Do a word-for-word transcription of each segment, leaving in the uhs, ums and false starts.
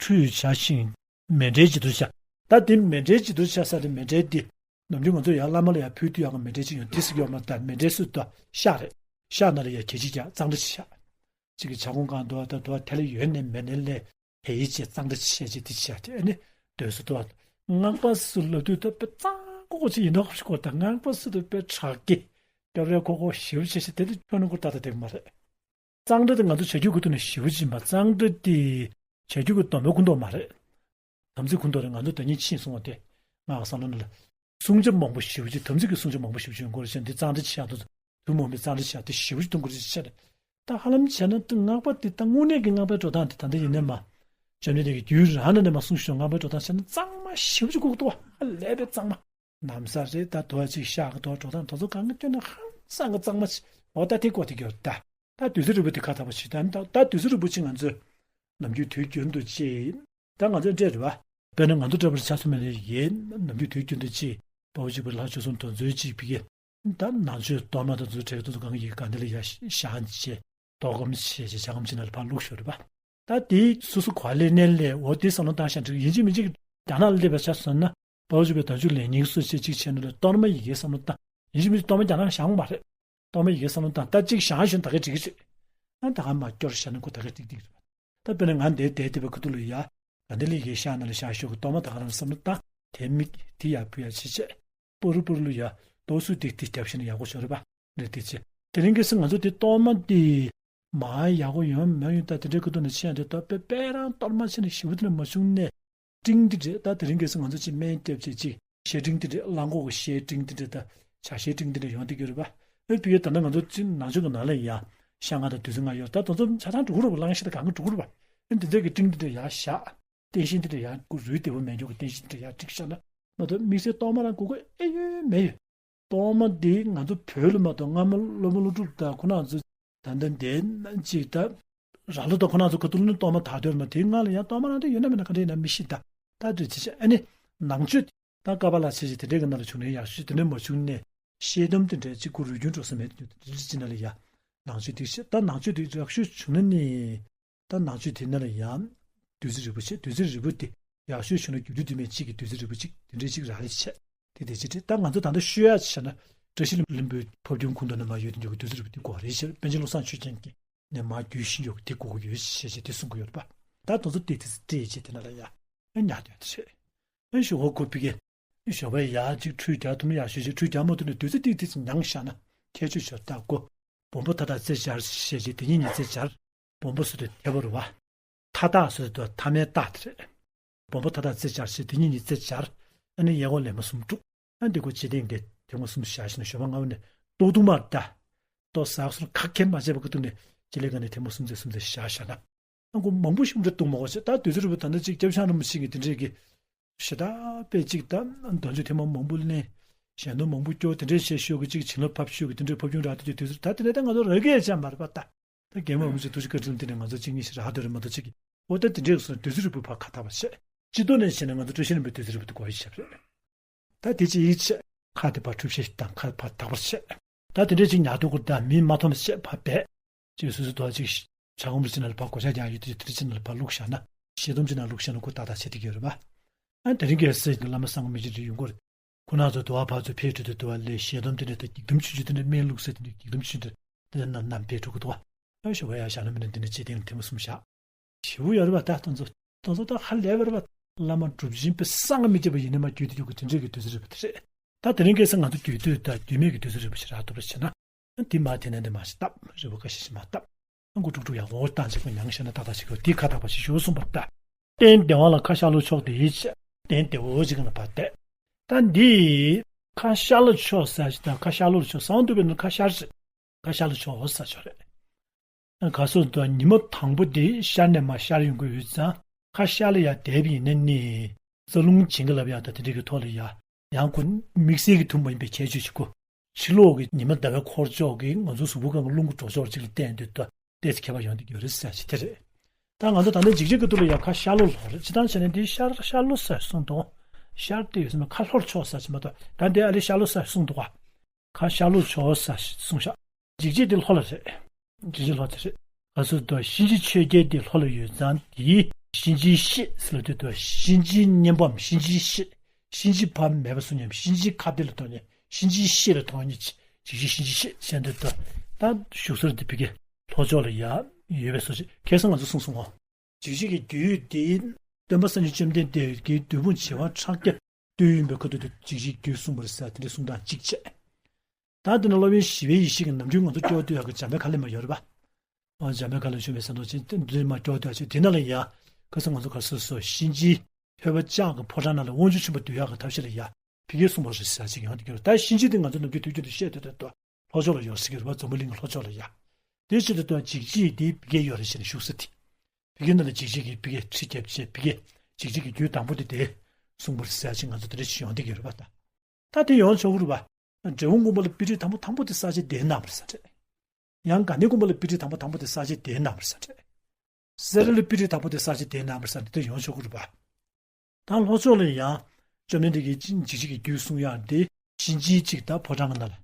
ཁྲུས་བྱ་ཞིང་མཎྜལ་བྱི་དོར་བྱ། ད་དེ་མཎྜལ་བྱི་དོར་བྱ་ས་དེ་མཎྜལ་དེ། ནམ་རྒྱུན་ང་ཚོ་ཡང་བླ་མ་ལ་ཡང་ཕུལ་དུས་ཡང་མཎྜལ་ཅིག་ཡོང་དེ་སྲིད་ཡོད་མ་རེད། ད་མཎྜལ་སུ་དང་ཤ་རེད། ཤ་ནང་ལ་ཡང་གད་ཕྱིས་རྒྱག་གཙང་སྦྲ་བྱེད་བྱ། གཅིག་གི་ཇ་གུང་གང་འདུག་ད་འདུག་དེ་ལ་ཡོད་ནས་མེད་ནས་ལས་ཧེ་ཡི་ཅེས་གཙང་སྦྲ་བྱས་ཅེས་དེ་བྱས་ཏེ་ཨ་ནི་སྡོད་སུ་འདུག་སྔགས་པ་སུ་ལབ་དུས་ད་དཔེ་གཙང་ཀོ་ཅིག་ཡིན་མདོག་ཁ་པོ་ཅིག་གོ། ད་སྔགས་པ་སུ་དུ་དཔེ་དྲག་གི་སྐྱོ་རེ་ཁོ་ཁོ་ཞེ་པོ་བྱས་ཤིག་དེ་དུ་ཁྱོད་ནི་ཁོ་ད་ད་དེ་མ་རེད། གཙང་སྦྲ་དེ་ང་ཚོ་བྱ་རྒྱུད་ཀྱི་ཐོག་ནས་ཞེ་པོ་ཅིག་ཡིན་པ། གཙང་སྦྲ་དེ་བྱ་རྒྱུད་ཀྱི་སྡོམ་པའི་ཁུངས་གཏོགས་མ་རེད། དམ་ཚིག་ཁུངས་གཏོགས་རེད། ང་ཚོ་ད་ཉིན་ཕྱིན་སོང་བ་དེ་ང་བསམ་བློ་ནང་ལ། སྲུང་བྱ་མང་པོ་ཞེ་པོ་ཅིག་དམ་ཚིག་གི་སྲུང་བྱ་མང་པོ་ཞེ་པོ་ཅིག་ཡོང་གི་རེད་ཤག་འདི་གཙང་སྦྲ་བྱེད་ཡག་དང་དུ་མ་འོངས་པའི་གཙང་སྦྲ་བྱེད་ཡག་དེ་ཞེ་པོ་ཅིག་གཏོང་གི་རེད་ཤག་ད་ཧ་ལམ་བྱས་ན་ད་སྔགས་པ་དེ་ད་དངོས་གནས་ཀྱི་སྔགས་པའི་འགྲོ་སྟངས་དེ་ད་ལྟ་ཡིན་ནའི་མ། བཅོམ་ལྡན་འདས་ཀྱིས་རྒྱུད་རང་ནས་ནས་མ་གསུངས་ཤིང་སྔགས་པའི་འགྲོ་སྟངས་བྱས་ན་གཙང་མ་ཞེ་པོ་ཅིག་དགོས་ཀྱི་འདུག་བ། ཧ་ལས་པའི་གཙང་མ། ན་བཟའ་རེད། ད་དུ་བ་ཅིག་ཤག་གི་དུ་བ་འགྲོ་སྟངས་དེ་ཚོ་གང་གི་སྐྱོན་ན་ཧང་སང་གི་གཙང་མ་ཅིག་འོ་ད་དེ་ཀོ་དེ་གྱུར་ད། ད་བདུད་རྩི་རིལ་བུ་དེ་ཁ་ཐག་པ་ཞིག་ད་ད་བདུད་རྩི་རིལ་བུ་ཅིག་ང་ཚོས་ནམ་རྒྱུན་དུས་རྒྱུན་དུ་ཅིག་ད་ང་ཚོའི་འདྲེ་རེད་བ། དཔེར་ན་ང་ཚོ་འདྲ་བར་ཆ་མཚོན་མེད་ལས་ཡིན་ནམ་རྒྱུན་དུས་རྒྱུན་དུ་ཅིག་དཔའ་བོ་གཅིག་པུ་ལྷ་བཅུ་གསུམ་དོན་མཛོད་ཅིག་ཕི་གེ་ད་ནང་ཆོས་གཏོར་མ་དང་ཚུལ་དྲེག་དུ་གང་ཡིན་གང་དེ་ལ་ཡ་ཤ་ཅེ་ཏོག་གམ་ཤེ་ཅེ་ཇ་གམ་ཅེ་ན་ལ་ཕར་བླུགས་ཤོར་རེད་བ། ད་དེ་སུ་སུ་གོ་ལེ་ནས་ལས་འོ་དེ་བསམ་བློ་བཏང་ཤ་འགྲིག་ཡིན་གཅིག་མིན་གཅིག་རྒྱ་ནག་ལ་སླེབས་པ་ཆ་སོང་ན་དཔའ་བོ་གཅིག་པུ་དོན་མཛོད་ལས་ཉིང་སུ་ཅེ་གཅིག་བྱས་ན་ལས་གཏོར་མ་ཡི་གེ་བསམ་བློ་བཏང་ཡིན་གཅིག་མིན་གཅིག་གཏོར་མ་རྒྱ་ནག་བཞག་མ་རེད། གཏོར་མ་ཡི་གེ་བསམ་བློ་བཏང་ད་གཅིག་བཞག་ཞོན་ད་ག་འགྲིག་གི་རེད། ཨ་ད་ག་མ་སྐྱོར་བཞག་ན་ཁོ་ད་ག་འགྲིག་འགྲིག་རེད། ད་དཔེར་ན་ང་འདིར་བསྡད་བསྡད་པའི་ཁ་ཐུག་ལ་ཡ། ག་འདི་ལས་ཀྱི་ཤ་ན་ལ་ཤ་ཤོག་གི་གཏོར་མ་ད་ག་རང་བསམ་བློ་བཏང་དེ་མིག་དེ་ཡར་བུ་ཡ་ཆེ་ཆེ། སྤུ་རུ་སྤུ་རུ་ལ་ཡ་ཏོག་སུ་ཏིག་ཏིག་རྒྱབ་ཤེ་ན་ཡག་པོ་ཤོར་རེད་པ། རེད་དེ་ཆེ། དེ་རིང་ཁ་སང་ང་ཚོ་དེ་གཏོར་མ་དེ་མ་ཡག་པོ་ཡོང་མ་ཡོང་ད་དེ་འདྲའི་ཁ་ཐུག་ནས་ཆེ་ཡང་དེ་ཏོ་པེ་པེ་རང་གཏོར་མ་ཆེ་ན་ཞི་བ་དེ་ལ་མ་བྱུང་ནས། སྤྲིང་དེ་རེད། ད་དེ་རིང་ཁ་སང་ང་ཚོ་ཅིག་སྨན་བརྒྱབ་བྱས་ཅིག་ཤེལ་སྤྲིང་དེ་རེད། གླང་གོག་གི་ཤེལ་སྤྲིང་དེ་རེད། ད་བྱ་ཤེལ་སྤྲིང་དེ་འདྲ་ཡོང་དེ་གི་རེད་པ། ཨེ་བི་ཡེ་ད་ནི་ང་ཚོ་ཅིག་ནང་ཆོས་ཀྱི་ནང་ལ་ཡ་ཤ་ལྔ་དང་བདུད་རྩི་ལྔ་ཡོད། ད་དེ་ཚོ་ཆ་ཚང་འགྲོ་གི་རེད་པ། གླང་ཤ་དང་གང་གི་འགྲོ་གི་རེད་པ། ཨེ་འདི་ཚོ་གི་སྤྲིང་དེ་འདྲ་ཡ་བཞག་སྟེང་ཤིང་དེ་འདྲ་ཡ་ཀུ་རུས་བདེ་བོ་མེད་མཁན་གྱི་སྟེང་ཤིང་དེ་འདྲ་ཡ་བསྒྲིགས་བཞག་ན་མ་གཏོགས་དམིགས་བསལ་གཏོར་མ་རང་དགོས་མཁོ་ཨེ་ཡོད་མེད་ཡོད། གཏོར་མ་འདི་ང་ཚོ་བོད་ལ་མ་གཏོགས་སྔ་མ་སློབ་དཔོན་ཀླུ་སྒྲུབ་དང་ཁོ་རང་ཚོ་ད་ལྟ་འདས་ན་ཅིག་ད་ར་ལོ་དང་ཁོ་རང་ཚོ་ག་ཏུ་ལུ་ནི་གཏོར་མ་དག་འདོད་མ་དེའི་སྔ་ལ་ཡང་གཏོར་མ་རང་དེ་ཡོད་ན་མེད་ན་ག་འདྲ་ཡིན་ན་མི་ཤེས། ད་ད་འདྲ་ཅི་ཅི་ཨ་ནི་ནང་ཆོས་ད་ཀ་པ་ལ་ཆེ་ཆེ་དེ་འདྲའི་གི་ནང་ལ་བྱུང་ནས་ཡག་ཤོས་དེ་འདྲ་མ་བྱུང་ནས་ཤེས་སྡོམ་དེ་འདྲ་ཅིག་ཀུ་རུ་རྒྱུན་འགྲོ་ས་མེད་དུ་དེ་འདྲ་ཅི་ན་ལ་ཡ་ནང་ཆོས་དེ་ཤེས་ད་ནང་ཆོས་དེ་ཡག་ཤོས་བྱུང་ན་ནི། ད་ནང་ཆོས་དེ་ནང་ལ་ཡང་བདུད་རྩི་རིལ་བུ་ཆེ། བདུད་རྩི་རིལ་བུ་དེ་ཡག་ཤོས་བྱུང་ན་རྒྱུད་སྡེ་དུ་མའི་གཅིག་གི་བདུད་རྩི་རིལ་བུ་གཅིག་དེ་འདྲའི་གཅིག་རག་ལས་ཆེ། དེ་དེ་ཅི་སྟེ་ད་ང་ཚོ་ད་ལྟ་ཤོད་ཡ་ཆེ་ན་བཀྲ་ཤིས་ལྷུན་པོའི་ཕབ་སྒྱུར་ཁུངས་དུ་ནས་མ་ཡོད་དེ་འཇོག་གི་བདུད་རྩི་རིལ་བུ་དེ་དགོས་རེད་ཤེ། པཎ་ཆེན་བློ་བཟང་ཆོས་རྒྱན་གྱིས་ནས་མ་རྒྱུད་བཞི་འཇོག་གི་དེ་དགོས་ཀྱི་ཡོད་ཤེ་ཤེ་དེ་གསུང་གི་ཡོད་པ། ད་དེ་ཚོ་དེ་དེ་སྤྲད་ཡི་ཆེ་དེ་ན་ལ་ཡ་ཨེ་ཉག་དོན་དེ་རེད། ཨེ་ཞོགས་པ་ཁོ་ཕི་གེ་ཞོགས་པ་ཡ་གཅིག་ཁྲུས་རྒྱག་ཐུབ་ན་ཡག་ཤོས་ཤིག་ཁྲུས་རྒྱག་མ་ཐུབ་ན་བདུད་རྩི་ཏིག་ཏིག་ཅིག་མྱང་བཞག་ན་ཁྱད་ཆོས་ཤོར་ད་གོ། བོང་བུ་ཐ་དག་རྩེ་སྦྱར་ཞེས་བྱས་དེ་ཉིད་ཉིད་རྩེ་སྦྱར། བོང་བུ་ཟེར་དུས་དེ་བོ་རུ་བ། ཐ་དག་ཟེར་དུས་ཐ་མའི་རྟགས་དེ་རེད། བོང་བུ་ཐ་དག་རྩེ་སྦྱར་ཞེས་དེ་ཉིད་ཉིད་རྩེ་སྦྱར། ཨ་ནི་གཡས་སྐོར་ལས་མ་གསུམ་དཀྲུག་ཨ་འདི་གོ་ཇི་སྟེང་དེ་དེ་མ་གསུམ་བཞག་ཞིང་ཞོ་མ་ལྔ་བ་ནས་ཏོག་ཏུ་མར་ད། ཏོག་ཟག་སོར་ཁ་ཁྱེར་མ་བྱས་པ་ཁུ་ཐུག་ནས་ཅི་ལས་ག་ནས་དེ་མ་གསུམ་རྩེ་གསུམ་རྩེ་བཞག་བཞག་ན། ཨ་ཁོ་མང་པོ་ཞིག་འདྲ་གཏོང་མ་གོ་ཞེས་ད་དུས་ཚོད་རིང་པོ་ད་ནི་ཅིག་སྐྱབས་ཆང་རིན་པོ་ཆེ་གི་དེ་འདྲས་ཀྱི། ཞེ་དྲག་པས་ཅིག་ད་འདོན་ཆོས་ཐེངས་མ་མང་པོ་ལེན། ཞལ་འདོན་མང་པོ་སྐྱོར་དེ་འདྲས་བྱས་ཤོག་གི་ཅིག་བྱིན་རླབས་ཕབ་ཤོག་གི་དེ་འདྲས་ཕབ་སྐྱོན་རག་དེ་ཅིག་དུས་ཚོད་ད་དེ་ནས་ད་ང་ཚོ་རག་གི་ཡ་ཅང་མ་རེད་པ་ད། ད་རྒན་མ་མུ་ཚོས་ཐུགས་རྗེ་བཀའ་དྲིན་དེ་ནས་ང་ཚོ་གཅིག་གཉིས་ཤིག་རག་འདོད་རེད་མ་གཏོགས་ཅིག་གི་འོ་ད་དེ་འདྲས་སོང་དུས་ཚོད་རིང་པོ་ཕར་ཁ་ཐག་པ་བྱས། སྤྱི་ལྡོག་ནས་བྱས་ན་ང་ཚོ་བཀྲ་ཤིས་ལྷུན་པོའི་དུས་ཚོད་རིང་པོ་དེ་གོ་ཡི་ཆགས་རེད། ད་དེ་ཅི་ཡིད་ཆེས་ཁ་དེ་ཕར་འཁྲུལ་བཤད་དང་ཁ་ཕར་དག་པར་བཤད། ད་དེ་འདྲས་ཅིག་ཉག་དུས་ཀུར་ད་མི་མ་མཐོང་བཤད་ཕར་བསྡད། ཅིག་སོ་སོའི་དོ་ཅིག་བྱ་ཁོམ་རི་ཅི་ན་ལ་ཕར་གོ་ཆ་རྒྱག་ཡོད་དུས་དེ་རི་ཅི་ན་ལ་ཕར་བླུགས་བཞག་ན་ཤེས་སྡོམ་ཅི་ན་བླུགས་བཞག་ན་ཁོ་ཏག་ཏག་བྱེད་དེ་གི་རེད་པ། ཨ་དེ་རིང་གི་སྲས་ཀྱི་བླ་མ་སངས་མི་ཅི་རེ་ཡོང་གི་རེད། ཁོ་ན་ཚོ་དུ་བ་ཕར་ཚུར་ཕེབས་འགྲོ་དུས་དུ་བ་ལས་ཤེས་སྡོམ་དེ་འདྲ་ད་སྒྲིག་སྡོམ་ཆུང་ཆུང་དེ་འདྲ་སྨན་བླུགས་ས་དེ་འདྲ་སྒྲིག་སྡོམ་ཆུང་ཆུང་དེ་འདྲ་རྣམས་རྣམས་ཕེབས་འགྲོ་གི་འདུག་བ། ཨ་ཞོ་བ་ཡ་བཞག་ན་མི་འདྲ་འདི་འདྲ་ཅི་སྟེང་དེ་མ་གསུམ་བཞག་ཞེ་པོ་ཡོད་རེད་པ། ད་དེ་ཚོ་དེ་ཚོ་ད་ཧ་ལས་པ་རེད་པ། བླ་མ་སྒྲུབ་ཆེན་པའི་སངས་མི་རྒྱས་པ་ཡིན་ན་མ་རྒྱུད་དེ་རྒྱུད་ཀྱི་དེ་འདྲས་ཀྱི་དུས་ཚོད་རེད་པ་དེ་རེད། ད་དེ་རིང་ཁ་སང་ང་ཚོ་རྒྱུད་སྟོད་དང་རྒྱུད་སྨད་ཀྱི་དུས་ཚོད་རེད་པ་ཞིག་རག་ཐུབ་པ་བྱས་ན། འདི་མ་དེ་ནས་འདི་མ་ཞིག་བཏབ་རི་བོ་ཁ་ཤས་ཤིག་མ་བཏབ། ཨང་ཀུ་ཀྲུག་ཀྲུག་ཡག་འོ་བཏང་ཅིག་པ་མྱང་ཤེ་ན་ཏག་ཏག་ཞིག་གོ་དེ་ཁ་ཐག་པ་ཞིག་ཞུ་གསུངས་པར་ལྟ། སྟན་བདེ་བ་ལ་ཁ་ཤར་ལོག་ཕྱོགས་དེ་ཡིས་བྱས། སྟན་བདེ་བོ་ཅིག་ན་བར་བསྡད། ད་འདི་ཁ་ཤར་ལོག་ཕྱོགས་ས་ཞིག་དང་ཁ་ཤར་ལོག་ཕྱོགས་སང་དུ་བས་ན་ཁ་ཤར་ཞིག་ཁ་ཤར་ལོག་ཕྱོགས་ས་ཕྱོགས་རེད། ཁ་སོ་དང་ཉི་མ་དང་པོ་དེ་ཤར་ནས་མར་ཤར་ཡོང་གི་ཡོད་ཙང་ཁ་ཤར་ལ་ཡར་བསྡད་པ་ཡིན་ན་ནི། རྩ་རླུང་བྱིང་གི་ལབ་ཡག་དང་དེ་འདྲ་གི་ཐོག་ལ་ཡ། ཡང་ཁོ་དམིགས་བསལ་གྱི་ཐུན་མོང་ཡིན་པའི་ཁྱད་ཆོས་ཤིག་གོ། ཕྱི་ལོགས་ཀྱི་ཉི་མ་ཟླ་བའི་འཁོར་ཕྱོགས་ཀྱིས་ང་ཚོ་གཟུགས་པོ་གང་གི་རླུང་གི་འགྲོ་ཕྱོགས་གཅིག་ལ་བརྟེན་དུས་ད་ཏོག་ཙམ་ཁྱད་པར་ཡོང་གི་ཡོད་རེད་ཟེར་ཞིག་དེ་རེད། ད་ང་ཚོ་ད་ནི་འཇིགས་བྱེད་ཀྱི་ཐོག་ལ་ཡང་ཁ་ཤར་ལྷོ་ལྷོ་རེད། སྤྱིར་བཏང་བྱས་ན་འདི་ཤར་ཤར་ལྷོ་ཟེར་གསུངས་འདུག་ཤར་དེ་ཡོད་ཟེར་ན་ཁ་ལྷོར་ཕྱོགས་ཟེར་ཞིག་མ་གཏོགས་ད་འདི་ཨ་ལེ་ཤར་ལྷོ་ཟེར་གསུངས་འདུག་ག་ཁ་ཤར་ལྷོ་ཕྱོགས་ཟེར་ཞིག་གསུངས་ཤག་འཇིགས་བྱེད་དེ་ལྷོ་ལ་རེད། འཇིགས་བྱེད་ལྷོ་དེ་རེད། ག་ཚོད་དུ་གཤིན་རྗེ་ཆོས་རྒྱལ་དེ་ལྷོ་ལ་ཡོད་ཙང་དེའི་ གཤིན་རྗེའི་གཤེད་ཟེར་ལབ་དུས་དུ་གཤིན་རྗེའི་གཉེན་པའམ་གཤིན་རྗེའི་གཤེད། གཤིན་རྗེ་ཕ་མ་མེད་པ་སུ་མཉམ་གཤིན་རྗེའི་ཁ་བདེ་ལ་མཐོང་མཉམ་གཤིན་རྗེའི་གཤེད་ལ་མཐོང་མཉམ་འཇིགས་བྱེད་གཤིན་རྗེའི་གཤེད་ཟེར་དུས་དུ་ད་བཞུགས་ས་འདི་ཕ་གི་ལྷོ་ཕྱོགས་ལ་ཡ་ཡོད་པའི་བཟོ་ཅིག་ཁ་སང་ང་ཚོ་གསུངས་སོང་ངོ་། འཇིགས་བྱེད་ཀྱི་རྒྱུད་འདི་སྟོན་པ་སངས་རྒྱས་བཅོམ་ལྡན་འདས་ཀྱི་བདུད་དཔུང་བྱེ་བ་ཕྲག་བརྒྱ་བཏུལ་ཡིན་པའི་ཁ་ཐུག་ཏུ་འཇིགས་བྱེད་ཀྱི་རྒྱུད་གསུངས་པར་ཟེར་དེ་འདྲའི་གསུང་སྟངས་གཅིག་བྱས། ད་དེ་ནས་སློབ་དཔོན་ཞི་བའི་ཡེ་ཤེས་ཀྱིས་ནམ་རྒྱུན་ང་ཚོ་སྐྱོར་སྡོད་ཡག་གི་འཇམ་དཔལ་ཁ་ལས་མ་ཡོད་རེད་པ། འཇམ་དཔལ་ཁ་ལས་བྱུང་བའི་ས་དོན་ཅན་དེ་འདྲའི་མ་སྐྱོར་སྡོད་ཡག་ཅིག་དེ་ན་ལ་ཡ། ཁ་སང་ང་ཚོ་ག་སོ་སོ་གཤིན་རྗེའི་ཐོད་པ་ལྕགས་ཀྱི་ཕོ་བྲང་ནང་ལ་དབང་ཕྱུག་ཆེན་པོ་འདུལ་ཡག་གི་ཐབས་ཤེས་ལ་ཡ། ཕ་གིར་གསུངས་པ་རེད་ཟེར་ཅིག་ཡང་དེ་གྱུར་ད་གཤིན་རྗེ་དེ་ང་ཚོ་ནམ་རྒྱུན་དུས་རྒྱུན་དུ་བཤད་སྡོད་སྡོད་དུ་ལྷོ་ཕྱོགས་ལ་ཡོད་ཟེར་གྱི་རེད་པ། འཛམ་བུ་གླིང་གི་ལྷོ་ཕྱོགས་ལ་ཡ། དེ་བྱེད་དུས་ད་འཇིགས་བྱེད་དེ་ཕ་གིར་ཡོད་རེད་ཟེར་ནས་བཞུགས་ས་དེ། ཕ་གིའི་ནང་ལ་འཇིགས་བྱེད་ཀྱི་ཕ་གིའི་ཁྲི་རྒྱབ་བྱས་ཕ་གིའི་འཇིགས་བྱེད་ཀྱི་རྒྱུད་དང་པོ་དེ་དེ་གསུངས་པ་རེད་ཟེར་ཅིག་ང་ཚོ་དེ་འདྲ་ཞིག་ཡོང་བསྡད་ཀྱི་ཡོད་རེད་པ་ད། ད་དེ་ཡོང་ཆོག་གི་རེད་པ། འབྲས་སྤུངས་མགོན་པོ་ལ་དཔེ་ཁྲིད་དང་པོ་དང་པོ་དེ་གསར་བརྗེ་དེ་གནང་བ་རེད་ཟེར་རེད། ཡང་དགའ་ལྡན་མགོན་པོ་ལ་དཔེ་ཁྲིད་དང་པོ་དང་པོ་དེ་གསར་བརྗེ་དེ་གནང་བ་རེད་ཟེར་རེད། སེ་ར་ལ་དཔེ་ཁྲིད་དང་པོ་དེ་གསར་བརྗེ་དེ་གནང་བ་རེད་ཟེར་ནས་དེ་ཡོང་ཆོག་གི་རེད་པ། ད་ལྷོ་ཕྱོགས་ལ་ཡང་བཅོམ་ལྡན་འདས་ཀྱིས་འཇིགས་བྱེད་ཀྱི་རྒྱུད་གསུང་ཡག་དེ་གཤིན་རྗེའི་གཅིག་ད་ཕོ་བྲང་གི་ནང་ལ།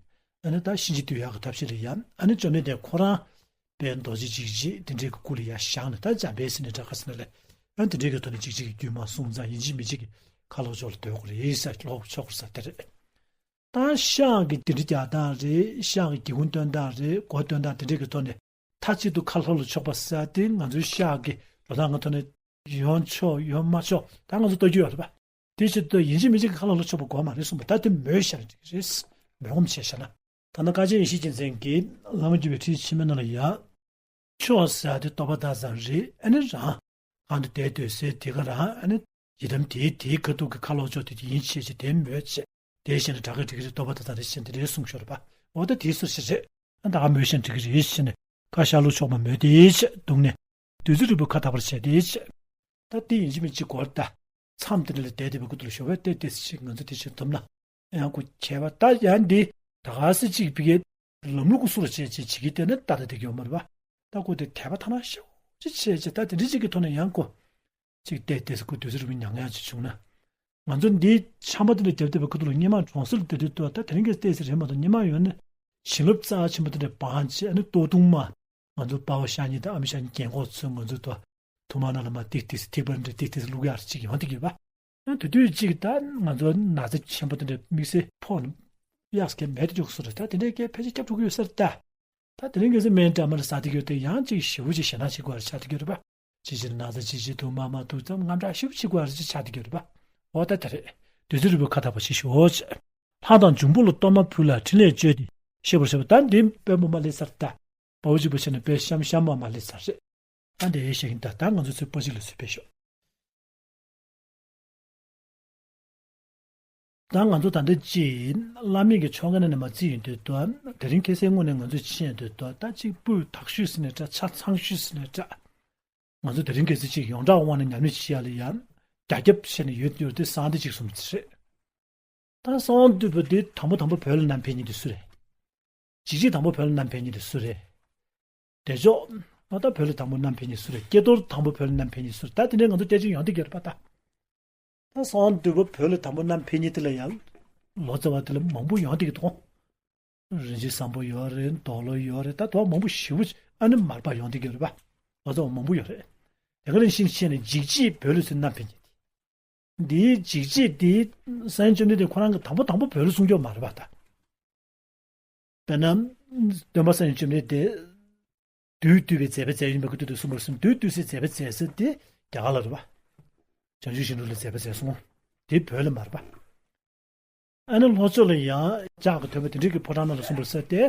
ཨ་ནི་ད་གཤིན་རྗེ་འདུལ་ཡག་གི་ཐབས་ཤེས་ལ་ཡ། ཨ་ནི་བཅོམ་ལྡན་འདས་ཁོ་རང་དཔལ་རྡོ་རྗེ་འཇིགས་བྱེད་དེ་འདྲའི་གི་སྐུ་ལ་ཡ་བཞེངས་ནས་ད་འཇམ་དཔལ་ཟེར་ནས་འདྲ་ཁ་ཟེར་ན་ལས། ཨ་ནི་དེ་འདྲའི་གི་ཐོག་ནས་འཇིགས་བྱེད་ཀྱི་རྒྱུད་མ་གསུངས་ཙང་ཡིན་གཅིག་མིན་གཅིག་གི་ཁ་ལྷོ་ཕྱོགས་ལ་སྡོད་དགོས་རེད་ཟེར། ལྷོ་ཕྱོགས་ཀྱི་ས་དེ་རེད། ད་ཤག་གི་དེ་འདྲའི་རྒྱག་སྟངས་རེད། ཤག་གི་སྒེའུ་ཁུང་སྟོན་སྟངས་རེད། སྒོ་སྟོན་སྟངས་དེ་འདྲའི་གི་ཐོག་ནས་མཐའ་གཅིག་ཏུ་ཁ་ལྷོ་ལ་ཕྱོགས་པ་ཟེར་དེ་ང་ཚོའི་ཤག་གི་འགྲོ་སྟངས་ཀྱི་ཐོག་ནས་ཡོང་ཆོག་ཡོང་མ་ཆོག་ད་ང་ཚོ་ལྟ་རྒྱུ་ཡོད་རེད་པ། དེ་བྱེད་དུས་ཡིན་གཅིག་མིན་གཅིག་གི་ཁ་ལྷོ་ལ་ཕྱོགས་པ་དགོས་མ་རེད་གསུངས་པ་ད་དེ་མོས་བཤད་ཀྱི་རེད། མོས་སྒོམ་བྱས་བཤད་ན། ད་ནི་དཀའ་སྤྱད་ཡེ་ཤེས་རྒྱལ་མཚན་གྱིས་བླ་མ་བརྒྱུད་པའི་ཁྲིད་ཕྱི་མའི་ནང་ལ་ཡ། ཕྱོགས་ཟེར་ཡ་དེ་རྟོགས་པ་དག་ཙམ་རེད། ཨ་ནི་རང་གང་དུ་བསྡད་སྡོད་སའི་དེ་ག་རང་ཨ་ནི་ཡི་དམ་དེའི་དེའི་ཁ་ཐུག་གི་ཁ་ལྷོ་ཕྱོགས་དེ་དེ་ཡིན་བྱས་བྱས་དེ་མོས་བྱས་དེ་བྱས་ནས་དྲག་གི་འགྲིག་གི་རེད། རྟོགས་པ་དག་ཙམ་རེད་བྱས་དེ་རེད་གསུངས་ཤོར་བ། འོ་ད་དེའི་སུ་ཞིག་རེད། ཨ་ད་ག་མོས་བྱས་འགྲིག་གི་རེད་བྱས་ནས་ཁ་ཤར་ལྷོ་ཕྱོགས་མ་མོས་དེ་བྱས་འདུག་ནས་བདུད་རྩི་རིལ་བུ་ཁ་དག་པར་བྱས་དེ་བྱས། ད་དེ་ཡིན་གཅིག་མིན་གཅིག་གོ་རེད་ད། མཚམས་དེ་འདྲ་ལ་བསྡད་བསྡད་པའི་ཁུ་ཐུག་ལ་ཞོགས་པ་བལྟས་བལྟས་ཅིག་ང་ཚོ་དེ་བྱེད་ཐུབ་ན། ཡང་ཁོ་མཁས་པ་ད་ཡང་འདི་ད་ག་སེ་གཅིག་ཕ་གིའི་ལམ་ལུགས་ཀྱི་སུ་རུ་བྱས་བྱས་བྱེད་ཀྱི་དེ་ནི་ད་ལྟ་དེ་གི་ཡོད་མ་རེད་པ། ད་ཁོ་དེ་དད་པ་ཐ་ན་ཤོག་ཅིག་བྱས་བྱས་ད་དེ་འདྲ་ཅིག་གི་ཐོག་ནས་ཡང་ཁོ་ཅིག་བལྟས་བལྟས་སེ་ཁོ་དུས་ཚོད་རིང་པོ་མྱང་ཡག་ཅིག་བྱུང་ན། ང་ཚོ་འདི་ཆམ་པ་དེ་འདྲ་རྒྱབ་བསྡད་པའི་ཁུ་ཐུག་ལ་སྔོན་མ་གྲོང་གསེབ་ལ་བསྡད་དུས་ད་ད་དེ་རིང་གི་བལྟས་ཚེ་རེད་མ་གཏོགས་སྔོན་མ་ཡོད་ན་བྱིན་རླབས་རྩ་ཆེན་པོ་དེ་འདྲ་སྤང་བྱས་ཨ་ནི་ལྟོ་ཐུང་མ། ང་ཚོ་དཔའ་བོ་ཤ་ཉེ་དང་ཨ་མི་ཤ་ཉེ་རྒན་གོག་ཚོས་ང་ཚོ་དང་ཐུག་མ་ནང་ལ་མ་ཏིག་ཏིག་ཏིག་པར་འདྲ་ཏིག་ཏིག་བླུག་ཡག་ཅིག་ཡོང་དེ་གི་བ། ཡང་དེ་དུས་ཅིག་ད་ང་ཚོ་ན་ཚ་ཆེན་པོ་དེ་འདྲ་དམིགས་བསལ་ཕོག་ནས་གཡག་སྐད་མེད་དུ་འཇུག་སོ་རེད། ད་དེ་འདྲའི་སྐད་ཕལ་ཆེར་སྐྱབས་འགྲོ་གི་ཡོད་ས་རེད་ད། ད་དེ་རིང་གི་སེ་སྨན་འདྲ་མ་ལ་ཟ་དེ་གི་ཡོད་དེ་ཡང་ཅིག་ཞེ་པོ་ཅིག་ཞེ་ན་ཅིག་དགོས་རེད་ཆགས་དེ་གི་རེད་པ། ཅི་ཕྱིར་ན་ཚ་ཅི་ཕྱིར་དུ་མ་མ་ཐུག་ཙམ་དངངས་སྐྲག་ཞེ་པོ་ཅིག་དགོས་རེད་ཅིག་ཆགས་དེ་གི་རེད་པ། འོ་ད་དེ་རེད། དུས་ཚོད་རིང་པོ་ཁ་ཐག་པ་ཞིག་ཞོག་ཅིག་ལྷ་དང་འབྱུང་པོ་ལ་གཏོར་མ་ཕུལ་ལ་ཕྲིན་ལས་བཅོལ་ཏེ་ཤེས་པར་བྱ་བ་ད་འདི་དཔོན་པོ་མ་སླེབས་ཚར་ད། དཔའ་བོ་གཅིག་པུ་བྱས་ནས་དཔེ་གཤམ་གཤམ་མ་མ་སླེབས་ཚར་རེད། ད་འདི་ཡེ་ཤེས་ཀྱི་ད་ད་ང་ཚོ་ཚོའི་དཔའ་གཅིག་ལ་ཚུར་ཕེབས་ཤོག་ད་ང་ཚོ་ད་ལྟ་ཅིག་བླ་མེད་ཀྱི་ཆོ་ག་ནང་ནས་མ་བརྩིས་ཡོང་དུས་ད་དེ་རིང་ཁ་སང་དངོས་གནས་ང་ཚོས་ཕྱིན་ཡོང་དུས་ད་ད་ཅིག་སྤུས་དག་ཤོས་ཟེར་ནས་འདྲ་ཆ་ཚང་ཤོས་ཟེར་ནས་འདྲ། ང་ཚོ་དེ་རིང་ཁ་སང་ཅིག་ཡོངས་གྲགས་དབང་ནས་ཉམས་ལེན་བྱེད་ཡ་ལ་ཡང་རྒྱ་ཁྱབ་བྱས་ནས་ཡོད་ཡོད་དེ་གསང་བདེ་གཅིག་གསུམ་ཚེ་རེད། ད་གསང་བ་འདུས་པ་འདི་དང་པོ་དང་པོ་བོད་ལ་བསྣམས་ཕེབས་མཁན་དེ་སུ་རེད། འཇིགས་བྱེད་དང་པོ་བོད་ལ་བསྣམས་ཕེབས་མཁན་དེ་སུ་རེད། བདེ་མཆོག་ཨ་ད་བོད་ལ་དང་པོ་བསྣམས་ཕེབས་མཁན་སུ་རེད། ཀྱེ་རྡོར་དང་པོ་བོད་ལ་བསྣམས་ཕེབས་མཁན་སུ་རེད། ད་དེ་འདྲའི་ང་ཚོ་སྐད་ཆ་ཡོང་བསྡད་ཀྱི་རེད་པ་ད། ད་གསང་བ་འདུས་པ་བོད་ལ་དང་པོ་བསྣམས་ཕེབས་མཁན་དེ་ལ་ཡང་ལོ་ཙཱ་བ་དེ་ལ་མང་པོ་ཡོང་བསྡད་ཀྱི་འདུག་རིན་ཆེན་བཟང་པོ་ཡོད་རེད། རྡོར་ལོ་ཡོད་རེད། ད་དུང་མང་པོ་ཞེ་པོ་ཅིག་ཨ་ནི་མར་པ་ཡོང་བསྡད་ཀྱི་རེད་པ། ལོ་ཙཱ་བ་མང་པོ་ཡོད་རེད། དེ་ག་ནང་བཞིན་བྱས་ནས་འཇིགས་བྱེད་བོད་ལ་ཚུར་བསྣམས་ཕེབས་མཁན་དེ། འདིའི་འཇིགས་བྱེད་འདི་སངས་རྒྱས་བཅོམ་ལྡན་འདས་ཁོ་རང་གིས་དང་པོ་དང་པོ་བོད་ལ་གསུངས་ཀྱི་ཡོད་མ་རེད་པ་ད། དཔེར་ན། སྟོན་པ་སངས་རྒྱས་བཅོམ་ལྡན་འདས། བདུད་བཏུལ་བའི་མཛད་པ་མཛད་ཡིན་པའི་ཁུ་ཐུག་ཏུ་གསུངས་པར་སེམས་བདུད་བཏུལ་སའི་མཛད་པ་མཛད་ས་དེ་རྒྱ་གར་ལ་རེད་པ། བྱང་ཆུབ་ཤིང་དྲུང་ལ་མཛད་པ་མཛད་སོང་། དེ་བོད་ལ་མ་རེད་པ། ཨ་ནི་ལྷོ་ཕྱོགས་ལ་ཡང་ལྕགས་ཀྱི་ཐོད་པ་དེ་འདྲའི་གི་ཕོ་བྲང་ནང་ལ་གསུངས་པར་ཟེར་ཏེ་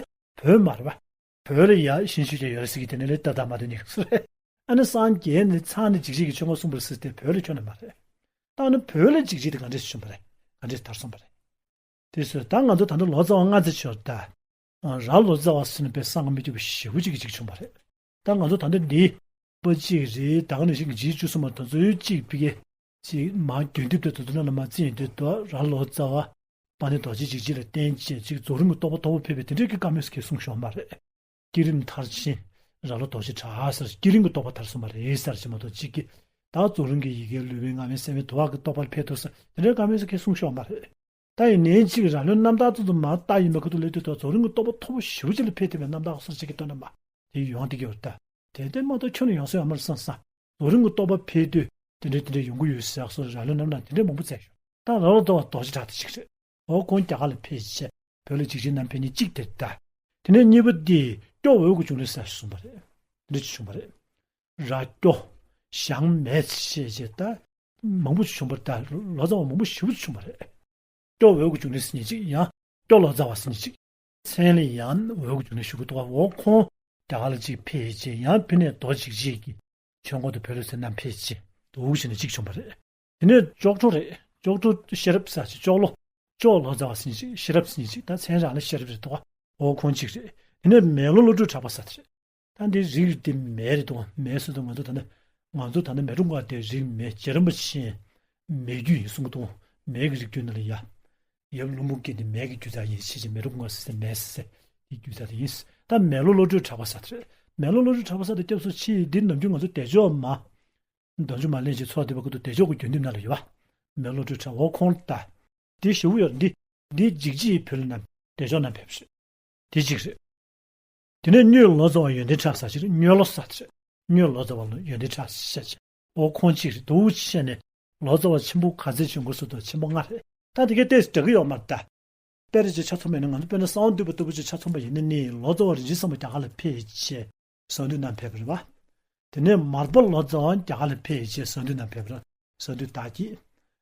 བོད་མ་རེད་པ། བོད་ལ་ཡང་ཞིང་ཆུ་ཅན་ཡོད་རེད་ཟེར་གི་དེ་ནས་ལས་ལྟ་ལྟ་མ་དོན་ཉིད་སུ་རེད། ཨ་ནི་སངས་རྒྱས་ནས་ཚང་ནས་འཇིགས་བྱེད་ཀྱི་ཆོ་ག་གསུངས་པར་ཟེར་ཏེ་བོད་ལ་ཁྱོན་ནས་མ་རེད། ད་ཨ་ནི་བོད་ལ་འཇིགས་བྱེད་དེ་ག་འདྲས་བྱུང་བ་རེད། ག་འདྲས་དར་སོང་བ་རེད། དེ་ཚོས་ད་ང་ཚོ་ད་ལྟ་ལོ་ཙཱ་བ་ལྔ་ཙམ་ཤོར་ད། ར་ལོ་ཙཱ་བ་ཟེར་ནས་དཔེ་བསམ་གྱིས་མི་ཁྱབ་པ་ཞེ་པོ་ཅིག་གི་ཅིག་བྱུང་བ་རེད། ད་ང་ཚོ་ད་ལྟ་འདི་པ་གཅིག་རེད། ད་ག་ནང་བཞིན་གྱི་རྗེ་བཙུན་མ་དེ་ཚོའི་གཅིག་ཕ་གི་ཅིག་མ་དོན་དུ་དེ་ཚོ་ནང་ལ་མ་བརྩིས་ཡོང་དུས་ད་ར་ལོ་ཙཱ་བ་པ་ཎི་རྡོ་རྗེ་འཇིགས་བྱེད་ལ་བརྟེན་བྱས་ཅིག་རྫོགས་རིམ་གྱི་རྟོགས་པ་མཐོ་པོ་ཕེབས་པའི་དེ་འདྲའི་གི་བཀའ་མོལ་ཟེར་གྱི་གསུངས་ཤོར་མ་རེད། བསྐྱེད་རིམ་མཐར་ཕྱིན་ར་ལོ་རྡོ་རྗེ་གྲགས་ཟེར་བསྐྱེད་རིམ་གྱི་རྟོགས་པ་དར་སོང་བ་རེད་ཟེར་གྱི་མ་གཏོགས་གཅིག་གི་ད་རྫོགས་རིམ་གྱི་ཡི་གེ་ལུས་པའི་ངག་པའི་སེམས་པའི་དུ་བ་གི་རྟོགས་པ་ལ་ཕེབས་ཐུབ་ཟེར་དེ་འདྲའི་བཀའ་མོལ་ཟེར་གྱི་གསུངས་ཤོར་མ་རེད། ད་ཡིན་ནའི་གཅིག་ར་ལོའི་རྣམ་ཐར་ཚོ་ཚོ་མར་བལྟ་ཡིན་པའི་ཁུ་ཐུག་ལས་དུས་ད་རྫོགས་རིམ་གྱི་རྟོགས་པ་མཐོ་པོ་ཞེ་པོ་ཅིག་ལ་ཕེབས་ཐུབ་པའི་རྣམ་ཐར་སོགས་ཅིག་གི་ཐོག་ནས་མ་དེ་ཡོང་བསྡད་ཀྱི་ཡོད་རེད་ད། དེ་དེ་མ་གཏོགས་ཁྱོན་ནས་ཡོང་ས་ཡོད་མ་རེད་བསམ་བསམ། རྫོགས་རིམ་གྱི་རྟོགས་པ་འཕེལ་དུས་དེ་འདྲའི་དེ་འདྲའི་ཡོང་གི་ཡོད་ཟེར་སོགས་ར་ལོའི་རྣམ་གྲངས་དེ་འདྲའི་མང་པོ་བཙལ་ཡོད། ད་ར་ལོ་ཙཱ་བ་རྡོ་རྗེ་གྲགས་དེ་གཅིག་རེད། འོ་ཁོང་རྒྱ་གར་ལ་ཕེབས་རྗེས་བོད་ལ་འཇིགས་བྱེད་རྣམ་འཕེལ་མཁན་གཅིག་དེ་རེད་ད། དེ་ནས་གཉིས་པ་དེ་སྐྱོ་འོད་ཀྱི་འབྱུང་གནས་ཟེར་གསུངས་པ་རེད། འདི་ཅིག་བྱུང་བ་རེད། ར་སྐྱོ། ཞང་མེད་ཅེས་བྱས་ད། མང་པོ་ཅིག་བྱུང་བ་རེད་ད། ལོ་ཙཱ་བ་མང་པོ་ཞེ་པོ་ཅིག་བྱུང་བ་རེད། སྐྱོ་འོད་ཀྱི་འབྱུང་གནས་ཟེར་མཁན་གཅིག་ཡང་སྐྱོ་ལོ་ཙཱ་བ་ཟེར་མཁན་གཅིག་མཚན་ལ་ཡང་འོད་ཀྱི་འབྱུང་གནས་ཞུ་གི་འདུག་ག་འོ་ཁོང་རྒྱ་གར་ལ་གཅིག་ཕེབས་རྗེས་ཡང་ཕ་ནས་རྡོ་རྗེ་འཇིགས་བྱེད་ཀྱི་ཆོས་འཁོར་དུ་བོད་ལ་ཚུར་རྣམ་འཕེལ་བྱས་འདུག་བྱས་ནས་གཅིག་བྱུང་བ་རེད། དེ་ནས་ལྕོག་གྲོགས་རེད། ལྕོག་གྲོགས་ཤེས་རབ་ཟེར་ཅིག་ལྕོག་ལོ། ལྕོག་ལོ་ཙཱ་བ་ཟེར་མཁན་ཅིག་ཤེས་རབ་ཟེར་མཁན་ཅིག་ད་མཚན་རང་ལ་ཤེས་རབ་རེད་འདུག་ག་འོ་ཁོང་གཅིག་རེད། དེ་ནས་མེ་ལོ་བློ་གྲོས་གྲགས་པ་ཟེར་དེ་རེད། ད་འདི་རིགས་དེ་མེ་རེད་འདུག་ག་མེ་ཟེར་དུས་ང་ཚོ་ད་ནི་ང་ཚོ་ད་ནི་མེ་སྒྲོན་ཁང་དེ་རིགས་མེ་རྗེ་རིན་པོ་ཆེ་མེ་བརྒྱུད་ཡིན་གསུང་གི་འདུག་ག་མེ་གི་རིགས་བརྒྱུད་ནི་ལ་ཡ། ཡབ་ལྷུན་པོ་རྒྱལ་དེ་མེ་གི་རྒྱུད་དག་ཡིན་ཞེས་བྱས་མེ་རུ་མགོ་ཟེར་མེ་ཟེར་དེ་རྒྱུད་དག་དེ་ཡིན། ད་མེ་ལོ་བློ་གྲོས་གྲགས་པ་ཟེར་དེ་རེད། མེ་ལོ་བློ་གྲོས་གྲགས་པ་ཟེར་དེ་སྐྱབས་སུ་མཆི་འདི་ནམ་རྒྱུན་ང་ཚོ་བདེ་མཆོག་མ། བདེ་མཆོག་མ་ལེན་ཅིག་ཚོགས་བསྡད་པ་ཁུ་ཐུག་བདེ་མཆོག་གི་རྒྱུན་འདེབས་ནང་ལ་ཡོད་པ། མེ་ལོ་བློ་གྲོས་གྲགས་འོ་ཁོང་ད། དེ་ཞེ་པོ་ཡོད་འདི། འདི་འཇིགས་བྱེད་ཡི་བོད་ལ་རྣམས་བདེ་མཆོག་རྣམས་ཕེབས་ཤིག་དེ་གཅིག་རེད། དེ་ནས་གཉོས་ལོ་ཙཱ་བ་ཡོན་ཏན་གྲགས་ཟེར་ཅིག་རེད། གཉོས་ལོ་ཟེར་ཅིག་གཉོས་ལོ་ཙཱ་བ་ལ་ཡོན་ཏན་གྲགས་ཟེར་ཅིག་འོ་ཁོང་གཅིག་རེད་འདུག་བྱས་ནས་ལོ་ཙཱ་བ་ཆེན་པོ་ག་ཚད་བྱུང་དགོས་སུ་དང་ཆེན་པོ་ལྔ་རེད། ད་དེ་གའི་ཏོག་ཙམ་འདྲ་གི་ཡོད་མ་རེད་ད། དཔེར་ཅིག་ཆ་མཚོན་པ་ཡིན་ན་ང་ཚོ་དཔེར་ན་གསང་བ་འདུས་པ་ལྟ་བུ་ཅིག་ཆ་མཚོན་པ་ཡིན་ན་ནི་ལོ་ཙཱ་བ་རིན་ཆེན་བཟང་པོ་རྒྱ་གར་ལ་ཕེབས་བྱས་གསང་འདུས་གནང་ཕེབས་པ་རེད་པ། དེ་ནས་མར་པ་ལོ་ཙཱ་བ་རྒྱ་གར་ལ་ཕེབས་བྱས་གསང་འདུས་གནང་ཕེབས་པ་རེད། གསང་འདུས་དར་རྒྱས།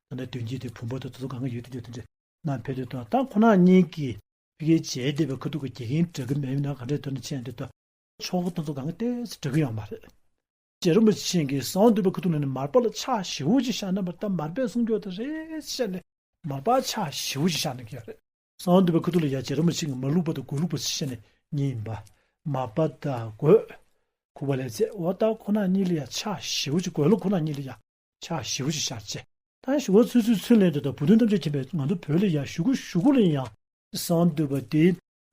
ད་ནི་དོན་རྒྱས་དེ་བུམ་པ་དང་དེ་ཚོ་གང་ག་ཡོད་དེ་ཡོད་དེ་འདྲ་གནང་ཕེབས་དུས་དང་ད་ཁོ་རང་གཉིས་ཀྱིས་ཕ་གིར་མཇལ་བསྡད་པའི་ཁ་ཐུག་གི་དགེ་རྒན་འདྲ་གི་མེད་ན་ག་འདྲས་འདུག་ན་མཁྱེན་དེ་དང་ཆོ་ག་དེ་ཚོ་གང་ག་ཏོག་ཙམ་འདྲ་གི་ཡོད་མ་རེད། རྗེ་རིན་པོ་ཆེ་གིས་གསང་བ་འདུས་པའི་ཁ་ཐུག་ནས་ནི་མར་པ་ལ་ཕྱག་ཞེ་པོ་ཅིག་བཞག་ན་མར་ད་མར་པས་གསུང་རྒྱུ་དེ་རེད་ཟེར་ནས་མར་པ་ཕྱག་ཞེ་པོ་ཅིག་བཞག་ན་གི་ཡོད་རེད། གསང་བ་འདུས་པའི་ཁ་ཐུག་ལ་ཡ་རྗེ་རིན་པོ་ཆེ་གིས་མར་ལུགས་པ་དང་གོས་ལུགས་པ་ཟེར་ནས་གཉིས་ཡིན་པ། མར་པ་དང་གོས། ཁུ་བ་ལས་ཚད་འོ་ད་ཁོ་ན་གཉིས་ལ་ཡ་ཕྱག་ཞེ་པོ་ཅིག་གོས་ལུགས་ཁོ་ན་གཉིས་ལ་ཡ་ཕྱག་ཞེ་པོ་ཅིག་བཞག་བྱས། ད་ཞུ་བ་ཚུལ་ཚུལ་ཚུལ་ལེན་དུ་དང་བུ་སྟོན་ཐམས་ཅད་མཁྱེན་པས་ང་ཚོ་བོད་ལ་ཡ་ཞུ་གུ་ཞུ་གུ་ལ་ཡང་གསང་བ་འདུས་པ་དེ་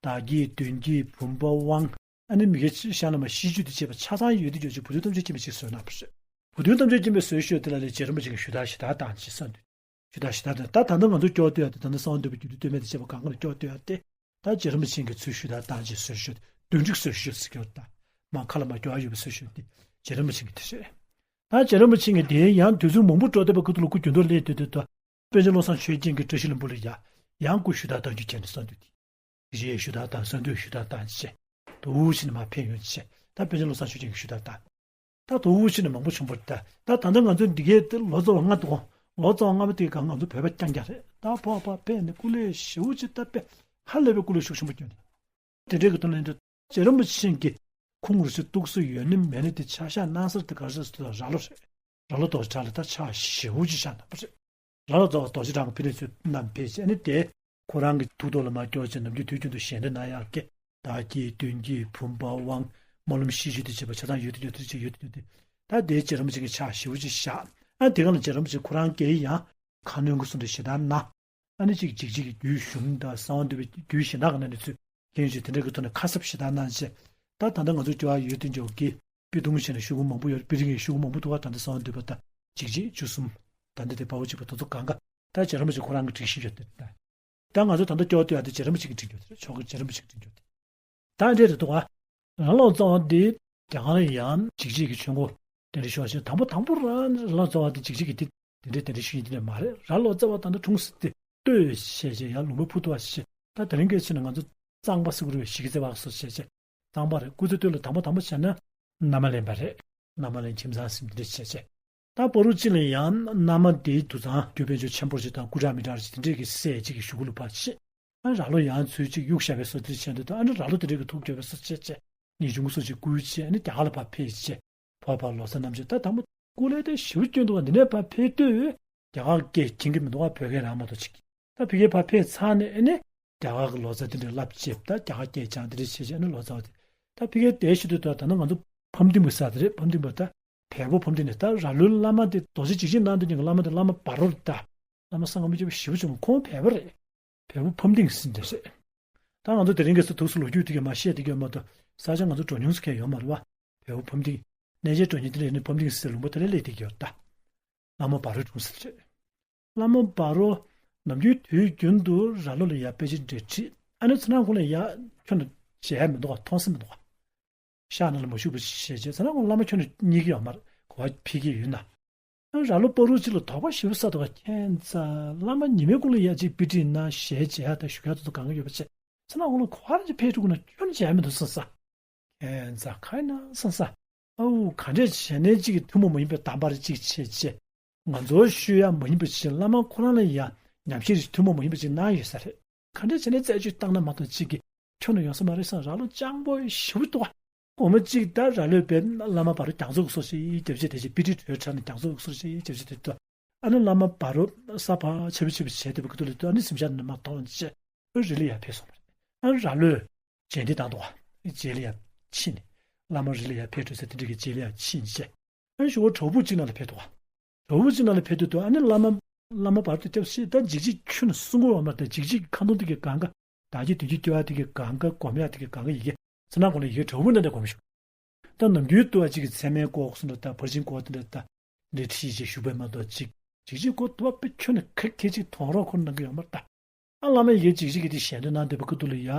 དར་རྒྱས་དོན་རྒྱས་བུམ་པ་དབང་ཨ་ནི་མི་དགེ་ཤ་ལ་མ་ཤིས་བརྗོད་དེ་བྱས་པ་ཆ་ཚང་ཡོད་དེ་ཡོད་ཅིག་བུ་སྟོན་ཐམས་ཅད་མཁྱེན་པས་ཅིག་བཟོས་གནང་བ་རེད། བུ་སྟོན་ཐམས་ཅད་མཁྱེན་པས་བཟོས་ཤོད་དེ་ལ་ལས་རྗེ་རིན་པོ་ཆེ་གིས་ཞུ་དག་ཞུ་དག་བཏང་ཅིག་གསང་འདུས། ཞུ་དག་ཞུ་དག་དང་ད་ད་ལྟ་ང་ཚོ་སྐྱོར་སྡོད་ཡ་དེ་ད་ལྟ་གསང་བ་འདུས་པ་རྒྱུད་སྡེ་སྟོད་སྨད་དེ་བྱས་པ་གང་ག་ལ་སྐྱོར་སྡོད་ཡ་དེ་ད་རྗེ་རིན་པོ་ཆེ་གིས་ཚུར་ཞུ་དག་བཏང་ཅིག་བཟོས་ཤོད་དེ་བདུན་ཁྲི་བཟོས་ཤོད་ཟེར་གྱི་ཡོད་ད། མ་ཁ་ལ་མ་སྐྱོར་ཡ་ཡོད་པ་བཟོས་ཤོད་དེ་རྗེ་རིན་པོ་ཆེ་གིས་དེ་རེད། ད་རྗེ་རིན་པོ་ཆེ་གིས་དེ་ཡང་དུས་ཚོད་མང་པོ་འགྲོ་བསྡད་པ་ཁུ་ཐུག་ལ་སྐུ་རྒྱུན་དུ་སླེབས་སྡོད་དེ་ད་པཎ་ཆེན་བློ་བཟང་ཆོས་རྒྱན་གྱིས་བཀྲ་ཤིས་ལྷུན་པོ་ལ་ཡ་ཡང་སྐུ་ཞུ་དག་བཏང་རྒྱུ་བྱས་ནས་གསང་འདུས་དེ། ཞེས་ཞུ་དག་དང་གསང་འདུས་ཞུ་དག་དང་བཅས་དུ་བྱས་ནས་མར་ཕེབས་ཡོང་བྱས་ད་དཔལ་ལྡན་བློ་བཟང་ཆོས་རྒྱན་གྱིས་ཞུ་དག་དང་། ད་དུ་བྱས་ནས་མང་པོ་བྱུང་བ་རེད་ད། ད་ད་ལྟ་ང་ཚོ་འདི་གའི་ལོ་ཙཱ་བ་ལྔ་འདུག་ལོ་ཙཱ་བ་ལྔ་པོ་དེ་ག་ང་ཚོ་བོད་པ་རྐྱང་རྐྱང་རེད་ད། ཕོ་བ་ཕེབས་ནས་སྐུ་ལས་ཞེ་པོ་ཅིག་ད་དཔེ་ཧ་ལས་པའི་སྐུ་ལས་ཤུགས་ཆེན་པོ་བསྐྱོན་ནས། དེ་འདྲའི་གི་དོན་ལ་འདི་རྗེ་རིན་པོ་ཆེ་གིས་ཁོང་རུ་ཞིག་གཏུགས་སྲོལ་ཡོད་ནི་མེད་ནི་དེ་ཆ་བཞག་གནང་སར་དེ་ག་རེ་ཟེར་དུས་ད་ར་ལོ་རེད། ར་ལོ་རྡོ་རྗེ་གྲགས་ལ་ད་ཕྱག་ཞེ་པོ་ཅིག་བཞག་གནང་བ་རེད། ར་ལོ་ཙཱ་བ་རྡོ་རྗེ་གྲགས་ཀྱིས་ཕ་ནས་ཚུར་རྣམ་ཕེབས་བྱས་ནས་དེ་ཁོ་རང་གི་ཐུགས་ཐོག་ལ་མར་སྐྱོར་བྱས་ནམ་རྒྱུན་དུས་རྒྱུན་དུ་ཞལ་འདེབས་གནང་ཡག་གི་དར་རྒྱས་དོན་རྒྱས་བུམ་པ་དབང་སྨོན་ལམ་ཤིས་བརྗོད་དེ་བྱས་པ་ཆ་ཚང་ཡོད་དེ་ཡོད་དེ་བྱས་ཡོད་དེ་ཡོད་དེ། ད་དེའི་རྗེ་རིན་པོ་ཆེ་གིས་ཕྱག་ཞེ་པོ་ཅིག་བཞག་ཨ་དེ་ག་ལ་རྗེ་རིན་པོ་ཆེ་ཁོ་རང་གིས་ཡང་ཁ་གནོན་གྱི་གསུང་དེ་ཞེ་དྲག་གནང་། ཨ་ནི་གཅིག་འཇིགས་བྱེད་ཀྱི་རྒྱུད་གཞུང་དང་གསང་བ་འདུས་པའི་རྒྱུད་གཞན་དག་གི་ནང་ནས་ཚུར་མཁྱེན་བརྗོད་དེ་འདྲ་གི་ཐོག་ནས་ཁ་གསབ་ཞེ་དྲག་གནང་བྱས། ད་ད་ལྟ་ང་ཚོ་སྐྱོར་བ་ཡོད་དེ་འཇོག་གི་དཔེ་ཐུང་ཆེ་ནས་ཤོག་གུ་མང་པོ་ཡོད་རེད། དཔེ་རིང་གི་ཤོག་གུ་མང་པོ་འདུག་ག་ད་ལྟ་གསང་བ་འདུས་པ་དང་འཇིགས་བྱེད་བཅུ་གསུམ། ད་ལྟ་དེ་དཔའ་བོ་གཅིག་པ་དེ་ཚོ་གང་ག་ད་རྗེ་རིན་པོ་ཆེ་ཁོ་རང་གིས་བྲིས་ཤིག་ཡོད་དེ་ད། ད་ང་ཚོ་ད་ལྟ་སྐྱོར་སྡོད་ཡ་དེ་རྗེ་རིན་པོ་ཆེ་གིས་བྲིས་ཡོད་དེ་རེད། ཆོ་ག་རྗེ་རིན་པོ་ཆེ་གིས་བྲིས་ཡོད་དེ། ད་འདྲས་རེད་འདུག་ག་ར་ལོ་ཙཱ་བ་འདི་རྒྱ་གར་ལ་ཡང་འཇིགས་བྱེད་ཀྱི་ཆོས་འཁོར་དེ་འདྲ་ཤོག་ཞེས་དང་པོ་དང་པོ་ར་ར་ལོ་ཙཱ་བ་འདི་འཇིགས་བྱེད་ཀྱི་འདི་དེ་འདྲས་དེ་འདྲས་ཤོད་ཡིན་དེ་འདྲས་མ་རེད། ར་ལོ་ཙཱ་བ་ད་ལྟ་འཁྲུངས་ས་དེ་སྟོད་བྱས་བྱས་ཡང་ལུང་པ་ཕུ་ཐུ་བ་བྱས་ད་དེ་རིང་གི་ཆ་ནས་ང་ཚོ་གཙང་པ་ཟེར་གྱི་རེད་པས། གཞིས་ཀ་རྩེ་བ་སོགས་བྱས་བྱས་གཙང་པ་རེད། སྐུ་ཚེ་སྟོད་ལ་དང་པོ་དང་པོ་བྱས་ན་བླ་མ་ལེན་པ་རེད། བླ་མ་ལེན་ཁྱིམ་ཚང་ཟིན་དེ་འདྲས་བྱས་བྱས། ད་བར་དུ་གཅིག་ལ་ཡང་བླ་མ་དེའི་དུད་ཚང་རྒྱུད་དཔལ་འབྱོར་ཆེན་པོ་ཞིག་དང་སྐུ་དྲག་མི་དྲག་ཞིག་དེ་འདྲས་ཀྱི་སྲས་གཅིག་གི་གཞུག་གུ་ལ་ཕར་ཕྱིན། ཨ་ར་ལོ་ཡང་ཚུལ་གཅིག་གཡུག་བཞག་པའི་བཟོ་དེ་བྱས་འདུག་ད་ཨ་ནི་ར་ལོ་དེ་འདྲས་ཀྱི་ཐུགས་སྐྱོ་བའི་བཟོ་བྱས་བྱས་ངེས་འབྱུང་སོགས་ཀྱིས་བསྐུལ་བྱས་ཨ་ནི་རྒྱ་གར་ལ་ཕར་ཕེབས་བྱས་ཕོར་པ་ལོ་ཙཱ་རྣམ་དཔྱོད་ད་དང་པོ་སྐུ་ལས་དེ་ཞེ་པོ་སྐྱོན་འདུག་ག་འདི་ནས་ཕར་ཕེབས་དུས་རྒྱ་གར་སྐད་མཁྱེན་གྱི་མི་འདུག་ག་བོད་སྐད་རང་མ་གཏོགས་ཅིག་ད་ཕ་གིར་ཕར་ཕེབས་ཚར་ནས་ཨ་ནི་རྒྱ་གར་གྱི་ལོ་ཙཱ་དེ་འདྲས་བསླབ་བྱས་ད་རྒྱ་གར་སྐད་སྦྱངས་དེ་འདྲས་བྱས་བྱས་ཨ་ནི་ལོ་ཙཱ་བ་དེ་ད་ཕ་གིར་བསྡད་ཤི་དུས་ད་ད་ནི་ང་ཚོ་ཕམ་ལྡིང་བ་ཟེར་དེ་རེད། ཕམ་ལྡིང་བ་ད། བལ་པོ་ཕམ་ལྡིང་ནས་ད་ར་ལོའི་བླ་མ་དེ་རྡོ་རྗེ་འཇིགས་བྱེད་གནང་དུས་ཀྱི་བླ་མ་དེ་བླ་མ་འབའ་རོ་རེད་ད། བླ་མ་གསང་སྔགས་མི་བརྗོད་པ་ཞེ་པོ་བྱུང་ཁོང་བལ་པོ་རེད། བལ་པོ་ཕམ་ལྡིང་ཟེར་འདི་རེད། ད་ང་ཚོ་དེ་རིང་གི་ས་ཐུགས་སུ་ལོ་རྒྱུས་དེ་ག་མ་བཤད་དེ་ག་མ་གཏོགས་ས་ཆ་ང་ཚོ་འགྲོ་མྱོང་ས་མཁན་ཡོད་མ་རེད་བ། བལ་པོ་ཕམ་ལྡིང་། གནས་མཇལ་འགྲོ་མཁན་དེ་ལས་ནི་ཕམ་ལྡིང་ཟེར་ལུང་པ་དེ་ལས་སླེབས་བསྡད་ཀྱི་ཡོད་ད། བླ་མ་འབའ་རོའི་གྲོང་གསེབ་རེད། བླ་མ་འབའ་རོ། ནམ་རྒྱུན་དུས་རྒྱུན་དུ་ར་ལོ་ལ་ཡ་དཔེ་ཆ་འགྲེལ་ཁྲིད་ཨ་ནི་ཚེ་ནང་ཁོང་ལ་ཡ་ཁྱོན་ནས་མཇལ་ཡ་མི་འདུག་ག་མཐོང་ས་མི་འདུག་ག་ཤག་ནང་ལ་མ་བཞུགས་པ་ཞིག་བྱས་བྱས་ཚེ་ནང་ཁོང་བླ་མ་ཁྱོན་ནས་རྙེད་ཀྱི་ཡོད་མ་རེད། གོ་བ་ཕྱེ་གི་ཡོད་ན། ཨ་ར་ལོ་སྤ་རོ་གཅིག་ལ་དོགས་པ་ཞེ་པོ་ཟ་འདུག་ག་ཁྱེད་ཚ་བླ་མ་ཉི་མའི་སྐུ་ལ་ཡ་གཅིག་དཔེ་ཁྲིད་ན་ཞལ་མཇལ་ཡ་དང་བཞུགས་ཡ་དེ་ཚོ་གང་ག་ཡོད་པ་བྱས་ཚེ་ན་འོང་ལ་གོ་བ་ར་གཅིག་ཕེབས་འགྲོ་གི་ན་ཁྱོན་མཇལ་མི་འདུག་བསམ་ས། ཁྱེད་ཚ་ཁ་ན་བསམ་ས། ཨའུ་ག་འདྲས་བྱས་ནས་གཅིག་གི་ཐུན་མོང་མ་ཡིན་པའི་དམ་པར་གཅིག་བྱས་བྱས། ང་ཚོར་ཤོད་ཡ་མ་ཡིན་པ་བྱས་བླ་མ་ཁོ་རང་ལ་ཡ་ཉམས་ཞིབ་ཐུན་མོང་མ་ཡིན་པ་ཅིག་གནང་ཡོད་ས་རེད། ག་འདྲས་བྱས་ནས་རྩད་གཅོད་བཏང་ན་མ་གཏོགས་གཅིག་གི་ཁྱོན་ནས་ཡོང་ས་མ་རེད་བསམ། ར་ལོ་སྤྱང་པོ་ཞེ་པོ་འདུག་ག་སྒོར་མོ་གཅིག་ད་ར་ལོས་པའི་བླ་མ་བར་དུ་རྒྱ་མཚོ་གི་སོ་ཞིག་རྒྱབ་བྱེད་དེ་ཅིག་དཔེ་ཁྲིད་གྲོལ་ཁྲ་ནས་རྒྱ་མཚོ་གི་སོ་ཞིག་རྒྱབ་བྱེད་དེ་ད། ཨ་ནི་བླ་མ་བར་དུ་ས་ཕག་ཆེ་བོ་ཆེ་བོ་བྱས་དེ་བ་གི་ཐུག་ལ་ད་ཨ་ནི་སེམས་ཤར་ནས་མ་མཐོང་བྱས། ཨ་རི་ལི་ཡ་ཕེབས་སོང་བ་རེད། ཨ་ར་ལོས་རྗེས་འདེད་བཏང་འདུག་ག་རྗེས་ལི་ཡ་ཕྱིན་ནས། བླ་མ་རི་ལི་ཡ་ཕེབས་འགྲོ་ས་དེ་འདྲ་གི་རྗེས་ལི་ཡ་ཕྱིན་བྱས། ཨ་ནི་ཞོགས་པ་བྲག་ཕུག་གཅིག་ནང་ལ་ཕེབས་འདུག་ག་བྲག་ཕུག་གཅིག་ནང་ལ་ཕེབས་དུས་དུ་ཨ་ནི་བླ་མ། བླ་མ་བར་དུ་སྐྱབས་སེ་ད་འཇིགས་བྱེད་ཁྱོན་ནས་གསུང་གི་ཡོད་མ་རེད། ད་འཇིགས་བྱེད་ཀྱི་ཁ་འདོན་དེ་གི་གང་ག་བདག་གི་དོན་གྱི་སྐྱོ་བ་དེ་གི་གང་ག་སྒོམ་ཡ་དེ་གི་གང་ག་ཡི་གེ་ཚེ་ན་གོང་ལ་ཡི་གེ་བྲག་ཕུག་ནང་དེ་སྒོམ་ཞུ། ད་ནམ་རྒྱུན་དུ་ཨ་གཅིག་གི་ཚེར་མའི་སྐོར་གསུང་འདྲ་ད་ཕར་ཕྱིན་སྐོར་དེ་འདྲ་ད་འདྲ་ཁྲིད་ཅིག་ཞུ་བས་མ་གཏོགས་གཅིག་འཇིགས་བྱེད་སྐོར་དུ་བ་དཔེ་ཁྱོན་ནས་ཁ་ཁེ་ཅིག་མཐོང་རོགས་ཁོ་གནང་གི་ཡོད་མ་རེད་ད། ཨ་བླ་མ་ཡི་གེ་འཇིགས་བྱེད་ཀྱི་དེ་ཞལ་འདོན་གནང་བསྡད་པ་ཁུ་ཐུག་ལ་ཡ།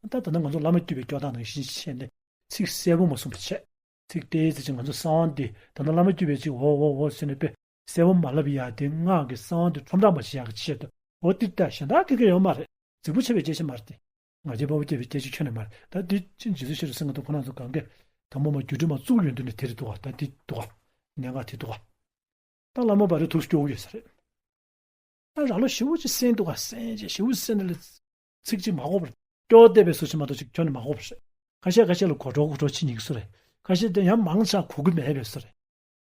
ད་ད་ནང་ང་ཚོ་བླ་མ་བརྒྱུད་པའི་སྐྱོ་སྟངས་ནང་བཞིན་བྱས་ནས་ཚིག་གསལ་པོ་མ་གསུངས་པ་བྱས། ཚིག་ཏོག་ཙམ་ཅིག་ང་ཚོ་གསང་བ་འདི་ད་ནང་བླ་མ་བརྒྱུད་པའི་ཅིག་འོ་འོ་འོ་ཟེར་ནས་དཔེ་གསལ་པོ་མ་ལབ་ཡ་དེ་ངག་གི་གསང་བ་འདི་ཁྲོམ་བསྒྲགས་མ་བྱེད་ཡ་གི་ཆེད་དུ་འོ་དེ་ལྟ་གཞན་དག་གི་གི་ཡོད་མ་རེད། རྫིག་པོ་ཆེ་བའི་སྐད་ཆ་མ་རེད་དེ། ང་རྒྱལ་དཔའ་བོ་སྐྱེ་བའི་སྐད་ཆ་ཁྱོན་ནས་མ་རེད། ད་འདི་ཅི་རྗེ་བཙུན་ཤེས་རབ་སེང་གེ་དང་ཁོ་རང་ཚོ་གང་གས་དང་པོ་མ་རྒྱུད་སྒྲིག་མ་བཙུགས་ཡོང་དུས་ནས་དེ་རེད་འདུག་ག་ད་འདི་འདུག་ག་གནད་འགག་དེ་འདུག་ག་ད་བླ་མ་བར་དུ་ཐུགས་སྐྱོ་བོ་ཡོད་ས་རེད། ད་ར་ལོ་ཞེ་པོ་ཅིག་གསན་འདུག་ག་གསན་རྗེས་ཞེ་པོ་གསན་ནས་ལ་ཚིག་གཅིག་མ་གོ་བར་སྐྱོ་བསྡད་པའི་བཟོ་ཞིག་མ་གཏོགས་ཅིག་ཁྱོན་ནས་མ་གོ་བར་རེད། ཁ་ཤས་ཁ་ཤས་ལ་གོ་གྲོགས་གོ་གྲོགས་ཕྱི་ཉིག་བཟོ་རེད། ཁ་ཤས་དེ་ཡང་མང་ཆ་གོ་གི་མེད་པའི་བཟོ་རེད།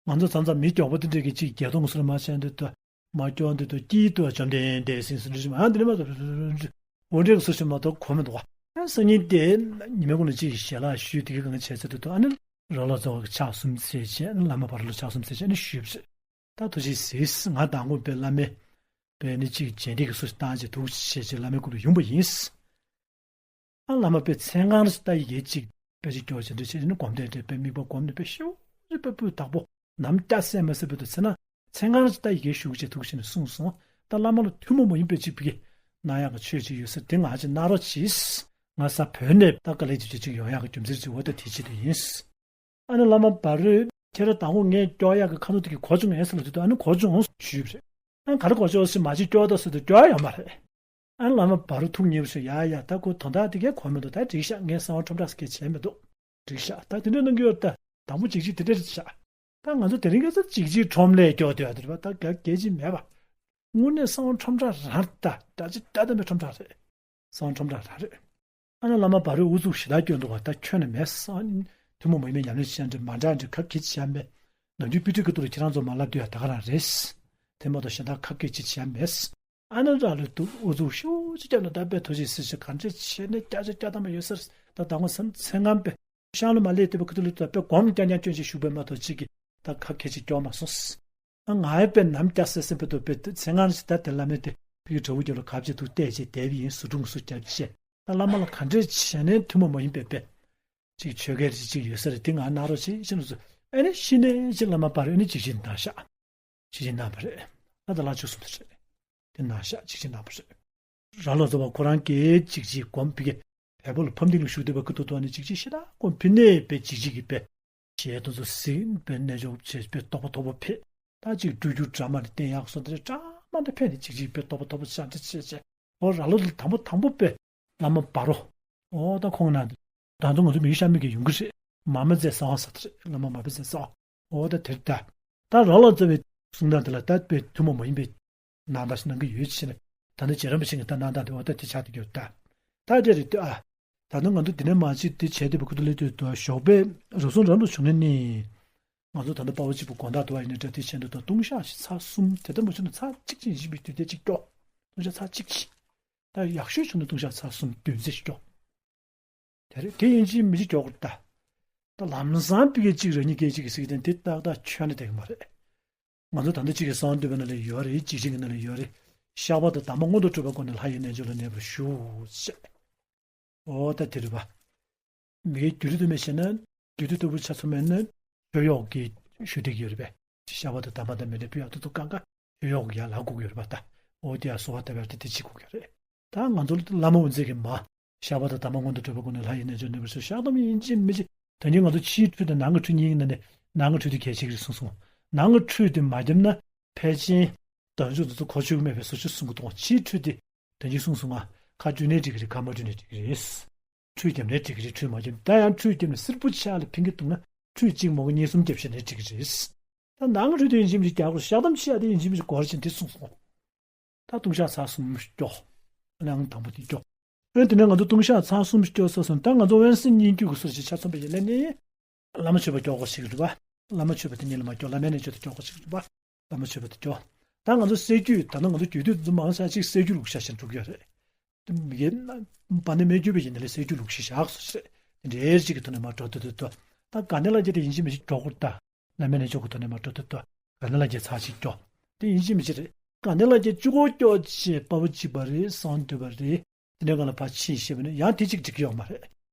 ང་ཚོ་མཚམས་མཚམས་མི་མགྱོགས་པོ་དེ་འདྲས་ཀྱི་གཅིག་བརྒྱད་སྟོང་ཟེར་མ་བྱས་འདུག་ཏུ་མ་སྐྱོ་འདུག་ཏུ་སྐྱིད་ཏུ་བཅོམ་ལྡན་འདས་སེམས་སུ་འདྲི་ཞིག་མ་འདི་ནི་མ་གཏོགས་འོ་འདྲས་ཀྱི་སུ་ཞིག་མ་གཏོགས་གོ་མི་འདུག་བ། སང་ཉིན་དེ་ཉི་མའི་གུང་ལ་གཅིག་ཞལ་ལག་ཞུས་དེ་གའི་སྒང་བྱས་ཚེ་དུ་དུ་ཨ་ནི་ར་ལོ་ཙཱ་བ་གི་ཕྱག་གསུམ་འཚལ་བྱས་ཨ་ནི་བླ་མ་བར་ལ་ཕྱག་གསུམ་འཚལ་བྱས་ཨ་ནི་ཞུས་པ་རེད། ད་ཐུགས་རྗེ་གཟིགས། ང་དང་པོ་པའི་བླ་མས་པའི་ནི་གཅིག་རྗེས་འདེད་ཀྱི་སུ་ཞིག་བཏང་བྱས་ཐུགས་རྗེ་ཆེ་བླ་མའི་སྐུ་ལ་ཡོང་པ་ཡིན། ཨ་བླ་མ་དཔེ་མཚན་གང་རེ་ཞིག་ལྟ་ཡི་གེ་གཅིག་དཔེ་ཅིག་སྐྱོར་བྱེད་འདྲ་བྱེད་ནི་སྒོམ་བཟླས་འདྲ་དཔེ་དམིགས་པ་སྒོམ་ནས་དཔེ་ཤུགས་ཀྱིས་དཔེ་སྤུས་དག་པོ་ནམ་སྐྱ་སེ་མ་སེ་བོད་དུ་ཚེ་ན་མཚན་གང་རེ་ཞིག་ལྟ་ཡི་གེ་ཞུ་གི་བྱེད་ཐུགས་བཞེད་ནས་གསུངས་སོང་། ད་བླ་མ་ལ་ཐུན་མོང་མ་ཡིན་པའི་གཅིག་ཕ་གི་གནང་ཡག་གི་ཆོས་ཅིག་ཡོད་ས་དེ་ང་ཅིག་གནང་རོགས་གྱིས། ང་ས་བོད་ནས་ད་དཀའ་ལས་ཅིག་ཅིག་ཡོང་ཡག་གི་རྒྱུ་མཚན་ཅིག་འོ་ད་དེ་ཆེད་དུ་ཡིན། ཨ་ནི་བླ་མ་བར་རུས་ཁྱེད་རང་དང་པོ་ངས་སྐྱོར་ཡག་གི་ཁ་ཐུག་དེ་གི་གོ་བྱུང་ངས་ཟེར་ལ་དུས་དུ་ཨ་ནི་གོ་བྱུང་ཞུས་པ་རེད། ཨ་ནི་ག་རེ་གོ་ཆོག་ཟེར་མ་ཅིག་སྐྱོར་ད་ཟེར་དུ་སྐྱོར་ཡ་ཡོད་མ་རེད། ཨ་ནི་བླ་མ་བར་རུ་ཐུགས་མཉེས་པོ་ཞིག་ཡ་ཡ་ད་ཁོ་དོན་དག་དེ་གའི་གོ་མི་འདུག་ད་འགྲིག་ཤག་ངས་གསང་བ་ཁྲོམ་བསྒྲགས་སྐད་བྱས་མི་འདུག་འགྲིག་ཤག་ད་དེ་འདྲ་གནང་གི་ཡོད་ད་དང་པོ་འཇིགས་བྱེད་དེ་འདྲ་རེད་ཤག་ད་ང་ཚོ་དེ་རིང་ཁ་སང་འཇིགས་བྱེད་ཁྲོམ་ལས་སྐྱོར་དེ་ཡ་དེ་རེད་པ་ད་ག་གལ་ཆེ་མེད་པ། དངོས་གནས་གསང་བ་ཁྲོམ་བསྒྲགས་རང་ད་ད་ཅི་ད་ད་མེད་ཁྲོམ་བསྒྲགས་རེད། གསང་བ་ཁྲོམ་བསྒྲགས་རང་རེད། ཨ་ནི་བླ་མ་བར་རུས་ཨུ་ཚུགས་ཞེ་དྲག་སྐྱོན་འདུག་ག་ད་ཁྱོན་ནས་མེད་སོང་། ཐུན་མོང་མ་ཡིན་པའི་ཉམས་ལེན་བྱས་འདྲ་མ་འདྲ་འདྲ་ཁ་གིས་བྱས་མེད། ནམ་རྒྱུན་དཔེ་ཁྲིད་ཀྱི་ཐོག་ལ་ཁྱེད་རང་ཚོ་མ་ལབ་དུས་ཡ་ད་ག་རང་རེད། དེ་མ་གཏོགས་གཞན་དག་ཁ་སྐད་ཅིག་བྱས་མེད། ཨ་ནི་ར་ལུས་འདུག་ཨུ་ཚུགས་ཤུགས་ཅིག་བརྒྱབ་ནས་ད་དཔེ་ཐུགས་རྗེ་གཟིགས་ཤིག་གང་འདྲ་བྱས་ནས་སྐྱ་ཆ་སྐྱ་ཐ་མ་ཡོད་ས་རེད། ད་ད་ངོ་སང་མཚན་སྔ་དཔེ་ཤང་ལ་མ་སླེབས་དུས་པ་ཁུ་ཐུ་ལུ་ད་དཔེ་སྒོམ་རྐྱང་རྐྱང་སྐྱོན་ཅིག་ཞུགས་པས་མ་གཏོགས་གཅིག་གིས་ད་ཁ་སྐད་ཅིག་སྐྱོར་མ་སོང་། ང་ཡི་དཔེ་ནམ་སྐྱ་སེ་སེ་པའི་དུ་དཔེ་མཚན་སྔ་ཞིག་ད་དེ་བླ་མས་དེ་ཕ་གི་དགྲ་བོ་རྒྱབ་ལ་གབ་ཅིག་ཐུག་བལྟས་བྱས་བསྡད་པ་ཡིན་ཟུར་དྲུང་སུ་རྒྱབ་བྱས་ད་བླ་མ་ལ་ག་འདྲས་བྱས་ནས་ཐུན་མོང་མ་ཡིན་པའི་དཔེ། ཅིག་ཆོས་སྐད་ཅིག་ཅིག་ཡོད་ས་རེད་དེ་ང་གནང་རོགས་བྱེད་ཅེས་ལ་སོ་ཨེ་ནས་ཤི་ནས་ཅིག་བླ་མ་པར་ཨེ་ནས་ཅིག་ཅིག་གནང་ཤག་ཅིག་ཅིག་གནང་བ་རེད། ད་ད་ལ་ཆུ་སོང་བ་རེད། དེ་གནང་ཤག་ཅིག་ཅིག་གནང་བ་རེད། ར་ལོ་ཙཱ་བ་ཁོ་རང་གིས་ཅིག་ཅིག་སྒོམ་པི་གེ་བལ་པོ་ལ་ཕམ་ཏིང་ལ་བཞུགས་བསྡད་པ་ཁུ་ཐུག་ཐོག་ནས་ཅིག་ཅིག་ཤི་ད་སྒོམ་ཕི་ནས་པའི་ཅིག་ཅིག་གི་པའི་ཞལ་དུ་ཚོ་སྲིད་པའི་རྣལ་འབྱོར་བྱས་པའི་རྟོགས་པ་མཐོ་པོ་ཕེབས། ད་ཅིག་སྤྲུལ་རྒྱུ་འདྲ་མ་ནས་བསྟན་ཡག་སོང་དེ་འདྲ་མ་འདྲ་ཕེབས་ནས་ཅིག་ཅིག་པའི་རྟོགས་པ་མཐོ་པོ་ཤར་འདྲ་བྱས་བྱས། ཨོ་ར་ལོ་དེ་དང་པོ་དང་པོ་པས་བླ་མ་བར་རུས། ཨོ་ད་ཁོང་ན་དེ། ད་དུང་ང་ཚོ་མི་ཤ་མི་གི་ཡོང་གི་རེད། མ་མ་ཛེ་གསང་བ་ཟེར་དེ་རེད་བླ་མ་མ་མ་ཛེ་གསང་བ། ཨོ་ད་དེ་རེད་ད། ད་ར་ལོ་ཙཱ་བའི་གསུང་སྟངས་དེ་ལ་ད་དཔེ་ཐུན་མོང་མ་ཡིན་པའི་གནང་སྟངས་ཤིག་གནང་གི་ཡོད་ཕྱིན་ནས་ད་ནི་རྗེ་རིན་པོ་ཆེ་གི་ད་གནང་སྟངས་དེ་ཨོ་ད་དེ་ཆགས་བསྡད་ཀྱི་ཡོད་ད། ད་དེ་རེད་ད་ཨ། ད་དུང་ང་ཚོ་འདི་ནས་མ་ཅིག་དེ་བྱས་དེ་བུ་ཁུ་ཏུ་ལེ་དུས་དུ་ཞོགས་པའི་རུ་སོང་རང་དུ་བྱུང་ནས་ནི། ང་ཚོ་ད་ལྟ་དཔའ་བོ་གཅིག་པུ་དགོང་དག་དུ་བ་ཡིན་ན་འདྲ་དེ་བྱས་འདུག་དང་ལྟུང་བཤགས་ཤིག་ཚར་གསུམ་དེ་ལྟ་མ་བྱུང་ན་ཚར་གཅིག་ཅིག་ཡིན་པའི་དུས་དེ་གཅིག་སྐྱོ། ལྟུང་བཤགས་ཚར་གཅིག་ཅིག་ད་ཡག་ཤོས་བྱུང་ན་ལྟུང་བཤགས་ཚར་གསུམ་བདུན་ཙམ་ཞིག་སྐྱོ། དེ་རེད་དེ་ཡིན་གཅིག་མིན་གཅིག་སྐྱོ་དགོས་ད། ད་ལམ་སང་པི་ཀའི་གཅིག་རང་ཉིད་སྐད་ཅིག་གི་ཟིག་དེ་འདི་ཏག་ཏག་ཁྱོན་ནས་བསྡད་ཀྱི་མ་རེད། ང་ཚོ་ད་ལྟ་གཅིག་གི་གསང་འདུས་པའི་ནང་ལ་ཡོད་རེད་འཇིགས་བྱེད་ཀྱི་ནང་ལ་ཡོད་རེད། བཤགས་པ་དང་དམ་པ་མངོན་དུ་གྲུབ་པའི་སྒོ་ནས་ལྷ་ཡི་རྣལ་འབྱོར་ལ་གནས་པར་ཞུ། ཅེས། ཨོ་ད་དེ་རེད་པ། མི་དགེ་རྒྱུ་རིག་ཏུ་མེད་བྱས་ན་རྒྱུ་དེ་ལྟ་བུ་ཆ་ཚང་མེད་ན་ཆོས་གཡོག་གི་ཞུ་བདེ་གི་ཡོད་རེད་པས། བཤགས་པ་དང་དམ་པ་དང་མི་འདྲ་བུ་ཡག་ཏུ་ཏུ་ཀང་ཀ་ཆོས་གཡོག་གི་ཡ་ལ་སྒུག་ཡོད་རེད་པ་ད། ཨོ་དེ་ཡ་གསོལ་བ་བཏབ་ཡ་དེ་དེ་ཅི་སྒུག་ཡོད་རེད། ད་ང་ཚོ་བླ་མ་འོད་མཛེས་ཀྱི་མ། བཤགས་པ་དང་དམ་པ་མངོན་དུ་གྲུབ་པའི་སྒོ་ནས་ལྷ་ཡི་རྣལ་འབྱོར་གནས་པར་ཞུ། བཤགས་སྡོམ་ཡིན་གཅིག་མིན་གཅིག་ད་ནི་ང་ཚོ་ཕྱིའི་འཕྲུལ་དང་ནང་གི་འཕྲུལ་གཉིས་ཀྱི་ནང་ནས་ ནང་གི་ཁྲུས་དེ་གལ་ཆེ་གི་རེད་གསུངས་སོང་། ནང་གི་ཁྲུས་དེ་མ་བརྒྱབ་ན་ཕལ་ཆེར་དལ་འབྱོར་འདི་ཚོ་གོ་ཆོད་ཀྱི་མེད་པའི་བཟོ་ཅིག་གསུང་གི་འདུག་ཕྱིའི་ཁྲུས་དེ་དོན་གྱིས་གསུངས་སོང་ང་། ཁ་བཀྲུས་ནའི་འགྲིག་གི་རེད། ཁ་མ་བཀྲུས་ནའི་འགྲིག་གི་རེད། ཁྲུས་བརྒྱབ་ནའི་འགྲིག་གི་རེད། ཁྲུས་མ་བརྒྱབ། ད་ཡང་ཁྲུས་བརྒྱབ་ནས་སིལ་བུ་ཆགས་ལ་ཕན་གྱི་འདུག་ན་ཁྲུས་གཅིག་མ་དགོས་གཉིས་གསུམ་བརྒྱབ་བྱས་ནའི་འགྲིག་གི་རེད། ད་ནང་གི་ཁྲུས་དེ་ཡིན་གཅིག་མིན་གཅིག་རྒྱག་དགོས། ཞག་དམ་ཕྱི་ཡ་དེ་ཡིན་གཅིག་མིན་གཅིག་སྒོར་ཕྱིན་དེ་གསུངས་སོང་། ད་ལྟུང་བཤགས་ཚར་གསུམ་སྐྱོར། ཨ་ནི་ཨང་དང་པོ་དེ་སྐྱོར། ཨེ་དེ་ནས་ང་ཚོ་ལྟུང་བཤགས་ཚར་གསུམ་སྐྱོར་ཚར་སོང་། ད་ང་ཚོ་དབེན་ས་སྙན་བརྒྱུད་ཀྱི་སོར་ཞིག་ཆ་མཚོན་པ་ཡིན་ན་ནི། བླ་མ་མཆོད་པ་སྐྱོར་དགོས་ཤིག་རེད་པ། བླ་མ་མཆོད་པ་དེ་གཉིས་ལ་མ་སྐྱོར། བླ་མའི་རྣལ་འབྱོར་དེ་སྐྱོར་དགོས་ཤིག་རེད་པ། བླ་མ་མཆོད་པ་དེ་སྐྱོར། ད་ང་ཚོ་སྲད་རྒྱུད་ད་ནང་ང་ཚོ་རྒྱུད་སྟོད་འཛིན་མང་ཆ་ཅིག་སྲད་རྒྱུད་ལུགས་བཤད་བཞིན་འགྲོ་གི་ཡོད་རེད། དེ་མི་དགེ་བ་ནི་སྨད་རྒྱུད་པ་ཡིན་ན་ལས་སྲད་རྒྱུད་ལུགས་ཤིག་བཞག་སོ་ཞེས་དེ་འདྲའི་ཅིག་གི་ཐོག་ནས་མ་འགྲོ་ཐུབ་ཐུབ་ཐུབ། ད་དགའ་ལྡན་ལྷ་བརྒྱ་དེ་ཡིན་གཅིག་མིན་གཅིག་སྐྱོར་དགོས། ད་བླ་མའི་རྣལ་འབྱོར་གྱི་ཐོག་ནས་མ་འགྲོ་ཐུབ་ཐུབ། དགའ་ལྡན་ལྷ་བརྒྱ་ཚར་གཅིག་སྐྱོར། དེ་ཡིན་གཅིག་མིན་གཅིག་རེད། དགའ་ལྡན་ལྷ་བརྒྱ་གཅིག་པོ་སྐྱོར་བྱས་དཔའ་བོ་གཅིག་པ་རེད། གསང་འདུས་པ་རེད། དེ་འདྲའི་སྒང་ལ་ཕར་ཕྱིན་ཤེས་པ་ནི་ཡང་དེ་གཅིག་འགྲིག་གི་ཡོད་མ་རེད།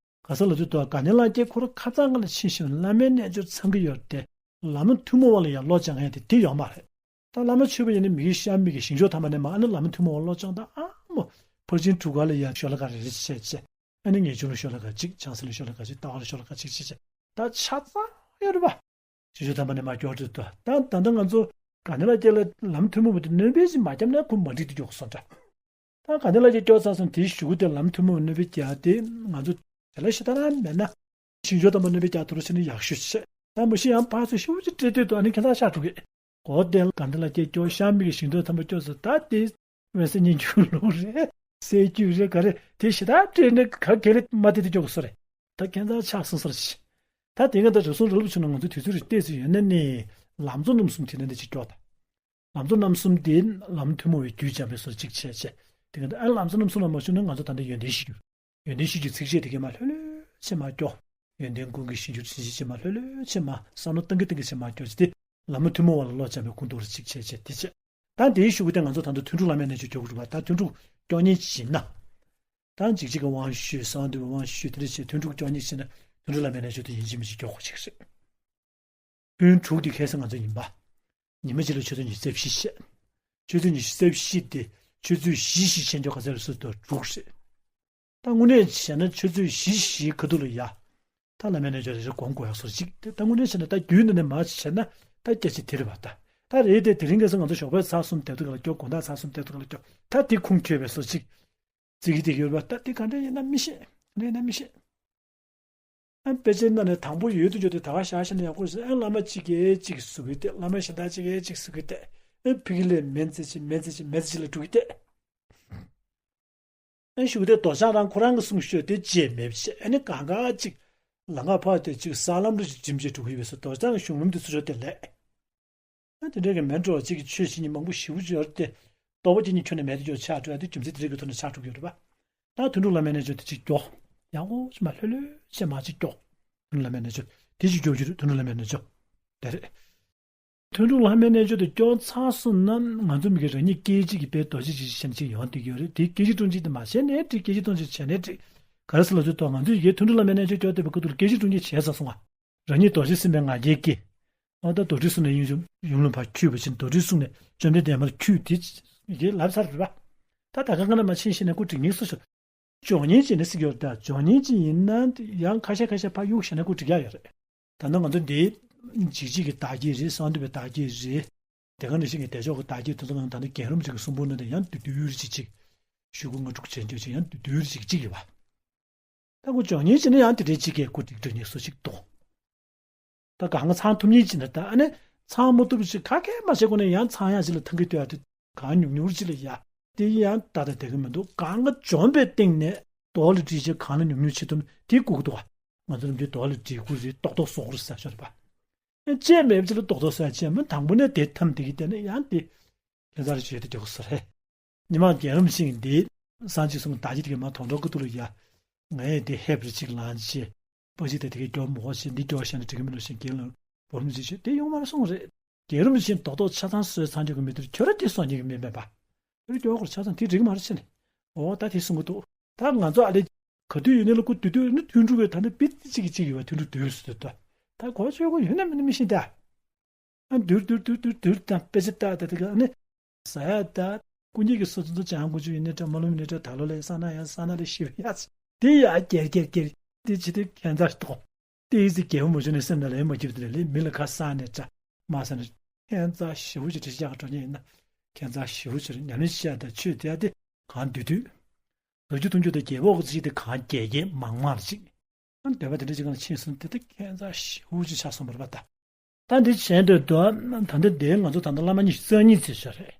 ག་ས་ལ་དུས་དོ་དགའ་ལྡན་ལྷ་བརྒྱའི་ཁོ་རང་ཁ་ཚང་ང་ལ་ཕྱིན་ཤེས་པ་ནི་བླ་མའི་རྣལ་འབྱོར་ཚང་གི་ཡོད་དེ། བླ་མ་ཐུན་མོང་བ་ལ་ཡང་བློ་སྦྱང་ཡ་དེ་དེ་ཡོད་མ་རེད། ད་བླ་མ་མཆོད་པ་ཡིན་ན་མི་དགེ་བཤགས་མི་དགེ་ཞིང་མཆོག་ཐ་མ་ནས་མ་ཨ་ནི་བླ་མ་ཐུན་མོང་བ་བློ་སྦྱང་དང་ཨ་མོ། ཕར་ཕྱིན་དྲུག་ག་ལ་ཡང་ཤོ་ལོ་ཀ་རེ་རེ་བྱས་བྱས། ཨ་ནི་ངེས་འབྱུང་ལ་ཤོ་ལོ་ཀ་གཅིག་བྱང་སེམས་ལ་ཤོ་ལོ་ཀ་གཅིག་ལྟ་བ་ལ་ཤོ་ལོ་ཀ་གཅིག་བྱས་བྱས། ད་ཆ་ཚང་ཡོད་རེད་པ། ཞིང་མཆོག་ཐ་མ་ནས་མ་སྐྱོར་དུས་དོ། ད་ད་ལྟ་ང་ཚོ་དགའ་ལྡན་ལྷ་བརྒྱ་ལ་ལམ་ཐུན་མོང་བ་དེ་སྣོན་པ་ཞིག་མ་བརྒྱབ་ན་ཁོ་མ་འགྲིག་དུ་འཇོག་སོང་འདྲ། ད་དགའ་ལྡན་ལྷ་བརྒྱ་སྐྱོར་ཚར་སོང་། དེའི་གཞུག་གུ་དེ་ལམ་ཐུན་མོང་བ་སྣོན་པ་རྒྱག་དེ་ང་ཚོ་དེ་ལ་ཞེ་དྲག་རང་མེད་ན། ཞིང་མཆོག་ཐ་མ་སྣོན་པ་རྒྱག་ཐུབ་རོགས་བྱས་ན་ཡག་ཤོས་བྱས། ད་མ་གཞི་ཡང་ཕར་ཚུར་ཤུགས་ཀྱིས་སྤྲད་དུས་དོ་ཨ་ནི་ཁྱེད་ཚང་ཤག་འགྲོ་གི། གོ་དེ་དགའ་ལྡན་ལྷ་བརྒྱ་སྐྱོར། བཤགས་མི་དགེ་ཞིང་མཆོག་ཐ་མ་སྐྱོར་ཚར། ད་དེ་དབེན་ས་སྙན་བརྒྱུད་ལུགས་རེད། སྲད་རྒྱུད་རེད། ག་རེ་དེ་ཞེ་དྲག་སྤྲད་ནས་ག་གེ་ལ་མ་བལྟས་ཏེ་སྐྱོར་དགོས་བཟོ་རེད། ད་ཁྱེད་ཚང་ཆགས་སོང་ཟེར་ཞིག་ད་དེ་ག་ད་རེ་ཟུང་རེ་ལབ་བྱུང་ན་ང་ཚོ་དུས་ཚོད་རེ་བལྟས་ཚེ་ཡོད་ན་ནི་ལམ་གཙོ་རྣམ་གསུམ་དེ་ནས་འདི་ཅིག་སྐྱོར་དང་། ལམ་གཙོ་རྣམ་གསུམ་དེ་ལམ་ཐུན་མོང་བའི་རྒྱུད་སྦྱངས་པའི་སོར་གཅིག་བྱས་བྱས། དེ་ག་ད་ཨ་ལམ་གཙོ་རྣམ་གསུམ་ལ་མ་ཞུགས་ན་ང་ཚོ་ད་ལྟ་ཡོན་ཏན་གཞིར་གྱུར། ཡོན་ཏན་གཞིར་གྱུར་ཚིགས་བཅད་དེ་གས་མ་ལྷོད་ལྷོད་བྱས་མ་སྐྱོར། ཡོན་ཏན་ཀུན་གྱི་གཞིར་གྱུར་ཚིགས་བཅད་བྱས་མ་ལྷོད་ལྷོད་བྱས་མ་བསམ་བློ་བཏང་གི་བཏང་གི་བྱས་མ་སྐྱོར་བྱས་ཏེ། ལམ་ཐུན་མོང་བ་ལ་བློ་སྦྱངས་པའི་ཀུན་རྟོག་རེ་གཅིག་བྱས་བྱས་དེ་བྱས། ད་དེའི་གཞུག་གུ་དེ་ང་ཚོ་ད་དུང་ཐུན་དྲུག་བླ་མའི་རྣལ་འབྱོར་སྐྱོར་དགོས་རེད་པ། ད་ཐུན་དྲུག་སྐྱོར་མཁན་ཅིག་ཡིན་ན། ད་འཇིགས་བྱེད་ཀྱི་དབང་ཞུས། གསང་འདུས་པའི་དབང་ཞུས། དེ་འདྲ་བྱས་ཐུན་དྲུག་སྐྱོར་མཁན་ཅིག་ཡིན་ན་ཐུན་དྲུག་བླ་མའི་རྣལ་འབྱོར་དེ་ཡིན་གཅིག་མིན་གཅིག་སྐྱོར་དགོས་ཅིག་རེད། ཐུན་དྲུག་དེ་ཁ་སང་ང་ཚོ་ཡིན་པ། ཉི་མ་གཅིག་ལ་ཆུ་ཚོད་ཉི་ཤུ་རྩ་བཞི་བཤད། ཆུ་ཚོད་ཉི་ཤུ་རྩ་བཞི་དེ་ཆུ་ཚོད་བཞི་བཞི་བྱས་འཇོག་ག་ཚོད་རེད་ཟེར་དུས་དྲུག་རེད། ད་དངོས་གནས་བྱས་ན་ཆུ་ཚོད་བཞི་བཞིའི་ཁ་ཐུག་ལ་ཡ། ད་བླ་མའི་རྣལ་འབྱོར་རེ་རེ་སྒོམ་དགོས་ཡག་སོར་གཅིག་དེ་ད་དངོས་གནས་བྱས་ན་ད་རྒྱུད་ནང་ནས་མར་བྱས་ན་ད་སྐད་ཆ་དེ་རེད་པ། ད་ད་རེད་དེ་དེ་རིང་ཁ་སང་ང་ཚོ་ཞོགས་པ་ཚར་གསུམ་དེབ་ཐེར་ག་ལ་སྐྱོར། དགོང་དག་ཚར་གསུམ་དེབ་ཐེར་ག་ལ་སྐྱོར། ད་དེ་ཁུངས་འཁྱོལ་བའི་སོར་གཅིག་རྩིས་ཀྱི་དེ་ཡོད་པ། ད་དེ་ག་འདྲ་ཡིན་ན་མི་ཤེས། ག་འདྲ་ཡིན་ན་མི་ཤེས། ཨ་དཔེ་ཆའི་ནང་ནས་དང་པོ་ཡོད་དུ་འཇོག་དེ་ད་ག་བཞག་བཞག་ན་ཡག་པོ་རེད། ཨ་བླ་མ་གཅིག་གིས་གཅིག་བཟོ་གི་སྟེ། བླ་མ་གཞན་དག་གཅིག་གིས་གཅིག་བཟོ་གི་སྟེ། ཨ་ཕ་གི་ལས་མེད་ཚེ་ཆེ་མེད་ཚེ་ཆེ་མེད་ཚེ་ཆེ་ལ་འགྲོ་གི་སྟེ། ཨ་གཞུག་དེ་རྡོ་རྐྱང་རང་ཁོ་རང་གི་གསུང་ཤོད་དེ་བཅད་མེད་བྱས། ཨ་ནི་གང་ག་གཅིག་ལམ་ཁ་ཕར་དེ་གཅིག་ས་ལམ་རུ་གཅིག་འགྲིམ་བྱས་འགྲོ་གི་ཡོད་པའི་སོ། རྡོ་རྐྱང་གི་གཞུང་ལམ་དེ་ཚུར་ཤོར་དེ་ལས། ཨ་དེ་འདྲའི་གི་མེད་འགྲོ་བ་གཅིག་གི་ཆོས་བྱེད་མཁན་མང་པོ་ཞེ་པོ་ཅིག་ཡོད་རེད་དེ། ལྟོ་ཕོག་སྐྱེ་མཁན་ཁྱོན་ནས་མེད་དུ་འགྱུར་ཆགས་འགྲོ་ཡ་དེ་རྒྱུ་མཚན་དེ་རིགས་ཀྱི་ཐོག་ནས་ཆགས་འགྲོ་གི་ཡོད་རེད་པ། ད་ཐུན་དྲུག་བླ་མའི་རྣལ་འབྱོར་དེ་གཅིག་སྐྱོར། ཡག་པོ་ཅིག་མར་ལྷོད་ལྷོད་བྱས་མར་གཅིག་སྐྱོར། ཐུན་དྲུག་བླ་མའི་རྣལ་འབྱོར་དེ་གཅིག་སྐྱོར་རྒྱུ་རེད། ཐུན་དྲུག་བླ་མའི་རྣལ་འབྱོར་དེ་རེད། ཐུན་དྲུག་བླ་མའི་རྣལ་འབྱོར་དེ་སྐྱོར་ཚར་སོང་ན་ང་ཚོ་མི་གི་རང་ཉིད་སྐད་ཅིག་གིས་དཔེ་རྡོ་རྗེ་འཇིགས་བྱེད་ཅན་ཅིག་ཡོང་བསྡད་ཀྱི་ཡོད་རེད། དེ་སྐད་ཅིག་སྒྲོམ་གཅིག་དེ་མ་བྱས་ནའི་འགྲིག་སྐད་ཅིག་སྒྲོམ་གཅིག་བྱས་ནའི་འགྲིག་ག་རེ་ཟེར་ལབ་དུས་ད་ང་ཚོ་ཡི་གེ་ཐུན་དྲུག་བླ་མའི་རྣལ་འབྱོར་སྐྱོར་བསྡད་པའི་ཁ་ཐུག་ལ་སྐད་ཅིག་སྒྲོམ་གཅིག་བྱས་ཚར་སོང་ང་། རང་ཉིད་རྡོ་རྗེ་སེམས་དཔའི་ང་རྒྱལ་སྐྱེས། ཨ་ད་རྡོར་དྲིལ་གསུམ་ནས་ཡུམ་ཡུམ་ལུང་བར་འཁྱུད་པ་བཞིན་རྡོར་དྲིལ་གསུམ་ནས་བཅོམ་ལྡན་འདས་མར་འཁྱུད་དེ་ཡི་གེ་ལབ་ཚར་རེད་པ། ད་ད་ག་ང་ལ་མ་ཕྱིན་ཤེས་ན་ཁོ་འགྲིག་ངེས་སོ་ཞོ། སྦྱོང་ཉེན་བྱས་ནས་ཟེར་གྱི་ཡོད་རེད། ད་སྦྱོང་ཉེན་ཅིག་ཡིན་ན་ཡང་ཁ་ཤས་ཁ་ཤས་ཕར་གཡུག་བཞག་ན་ཁོ་འགྲིག་ཡག་ཡོད་རེད། ད་ནང་ང་ཚོ་འདི་འཇིགས་བྱེད་ཀྱི་བདག་བསྐྱེད་རེད། གསང་འདུས་པའི་བདག་བསྐྱེད་རེད། དེ་ག་ནང་བཞིན་གྱི་བདེ་མཆོག་གི་བདག་བསྐྱེད་དེ་ཚོ་ནང་ད་ནི་རྒན་རབས་ཅིག་གི་གསུང་འབུམ་ནང་དུ་ཡང་བསྡུས་བསྡུས་རེ་ཅིག་ཅིག་ཞུ་སྐུ་ལྔ་དྲུག་བྱས་འདོད་ཅིག་ཡང་བསྡུས་བསྡུས་རེ་ཅིག་ཅིག་ཡོད་པ། ད་ཁོ་སྦྱོང་ཉེན་བྱས་ན་ཡང་དེ་འདྲའི་ཅིག་གིས་ཁོ་འགྲིག་འགྲིག་ཉེན་སུ་ཞིག་འདུག་ད་གང་ག་ཚང་ཐུབ་ཉེན་བྱས་ན་ད་ཨ་ནི་ཚང་མ་ཐུབ་ཅིག་ག་གེ་མ་བྱེད་གོང་ནས་ཡང་ཚང་ཡག་ཅིག་ལ་ཐང་གི་ལྟོས་ཡག་དེ། གང་ཉུང་ཉུང་ཅིག་ལ་ཡ། དེ་ཡང་ཏག་ཏག་བསྡད་ཀྱི་མི་འདུག་གང་ག་འཇོམས་པའི་སྟེང་ནས་རྡོ་ལ་དཀྲིས་བྱས་གང་ལ་ཉུང་ཉུང་བྱེད་ཐུབ་ན་དེ་དགོས་ཀྱི་འདུག་ག་ང་ཚོ་རྣམས་ཀྱིས་རྡོ་ལ་དཀྲིས་ཁུ་རེད་ཏོག་ཏོག་བཟོ་དགོས་རེད་ཟེར་ཤོར་པ། ཨེ་བྱས་མེད་ཅིག་ལ་ཏོག་ཏོག་བཟོ་ཡ་བྱས་མི་དང་པོ་ནས་དེ་ཐམ་དེ་གི་དེ་ནས་ཡང་དེ་ཁྱད་མཚར་བྱེད་དུ་འཇོག་ས་རེད། ཉི་མ་རྒན་རབས་ཤིག་འདི་སངས་རྒྱས་གསུང་བདག་གི་དེ་གི་མ་དོན་གྲུབ་ཀྱི་ཐུགས་ལ་ཡ། ང་ཡི་དེ་ཧེབ་རེ་ཅིག་ལངས་བྱས། པ་ཅིག་དེ་དེ་གའི་སྐྱོར་མོ་ཞེས་འདི་སྐྱོར་བཤད་ན་འགྲིག་གི་མིན་ནོ་ཞེས་རྒན་ལ་བོར་མི་ཅིག་བྱས་དེ་ཡོང་མ་རེད་གསུངས་རེད། རྒན་རབས་ཅན་རྡོག་རྡོག་ཆ་ཚང་བཟོས་ཚང་ཆོག་གི་མི་འདིར་ཁྱོད་ར་དེ་གསོག་ཉན་གི་མི་མེད་པ། ཁྱོད་ར་སྐྱོར་སྐོར་ཆ་ཚང་དེ་འགྲིག་གི་མ་རེད་ཟེར་ནས། འོ་ད་དེ་གསུང་གི་འདུག་ད་ང་ཚོ་ཨ་ལེ། ག་དུས་ཡིན་ནའི་ལ་ཁོ་དུས་དུས་ནི་ཐུན་དྲུག་གི་ད་ནི་པི་ཏི་གཅིག་གི་གཅིག་ཡོད་པ་ཐུན་དྲུག་དུས་སུ་དུས་ད། ད་གོ་ཆོད་གོ་ཡོད་ན་མིན་ན་མི་ཤེས་ད། ཨ་དུར་དུར་དུར་དུར་དུར་དང་དཔེ་ཆ་ལྟ་ད་དེ་ག་ནི། ཟ་ཡ་ད། སྐུ་ཉིད་ཀྱི་སོ་ཚོད་ཚོ་ཅང་དགུ་བཅུ་ཡིན་ནའི་འདྲ་མ་ལོ་མིན་ནའི་འདྲ་ད་ལོ་ལས་ས་ན་ཡ་ས་ན་ལས་ཤི་བ་ཡ། དེ་ཡ་ཀེར་ཀེར་ཀེར་དེ་ཅི་དེ་ཁྱད་མཚར་ཏོ། ཏོག་ཙམ་རྒྱལ་པོ་མ་བྱུང་ནས་སེམས་ནང་ལ་ཡ་མ་སྐྱིད་པ་དེ་འདྲ་ལས། མི་ལ་ཁ་གསང་ནས་འདྲ་མ་གསང་ནས་ཁྱད་མཚར་ཞེ་པོ་ཅིག་འགྲེལ་བཤད་རྒྱག་འགྲོ་མཁན་ཡིན་ན། ཁྱད་མཚར་ཞེ་པོ་ཅིག་རེད། ཉམས་ལེན་བྱེད་ཡ་དང་ཆོས་དེ་ཡ་དེ་གང་འདུལ་དུས། ལོ་རྒྱུས་ཐུང་ཆུང་དང་རྒྱལ་པོ་གཅིག་དེ་གང་རྒྱལ་རྒྱལ་མང་མང་ལ་གཅིག་ཨ་འདོད་པ་དེ་འདྲ་ཅིག་གང་ལ་ཕྱིན་སོང་དེ་ད་ཁྱད་མཚར་ཞེ་པོ་ཅིག་ཆགས་སོང་བ་རེད་པ་ད། ད་འདི་བྱས་འདོད་དོ། ད་ལྟ་འདི་ང་ཚོ་ད་ལྟ་བླ་མ་ཉི་ཤུ་རྩ་གཉིས་ཚེ་ཤོག་རེད།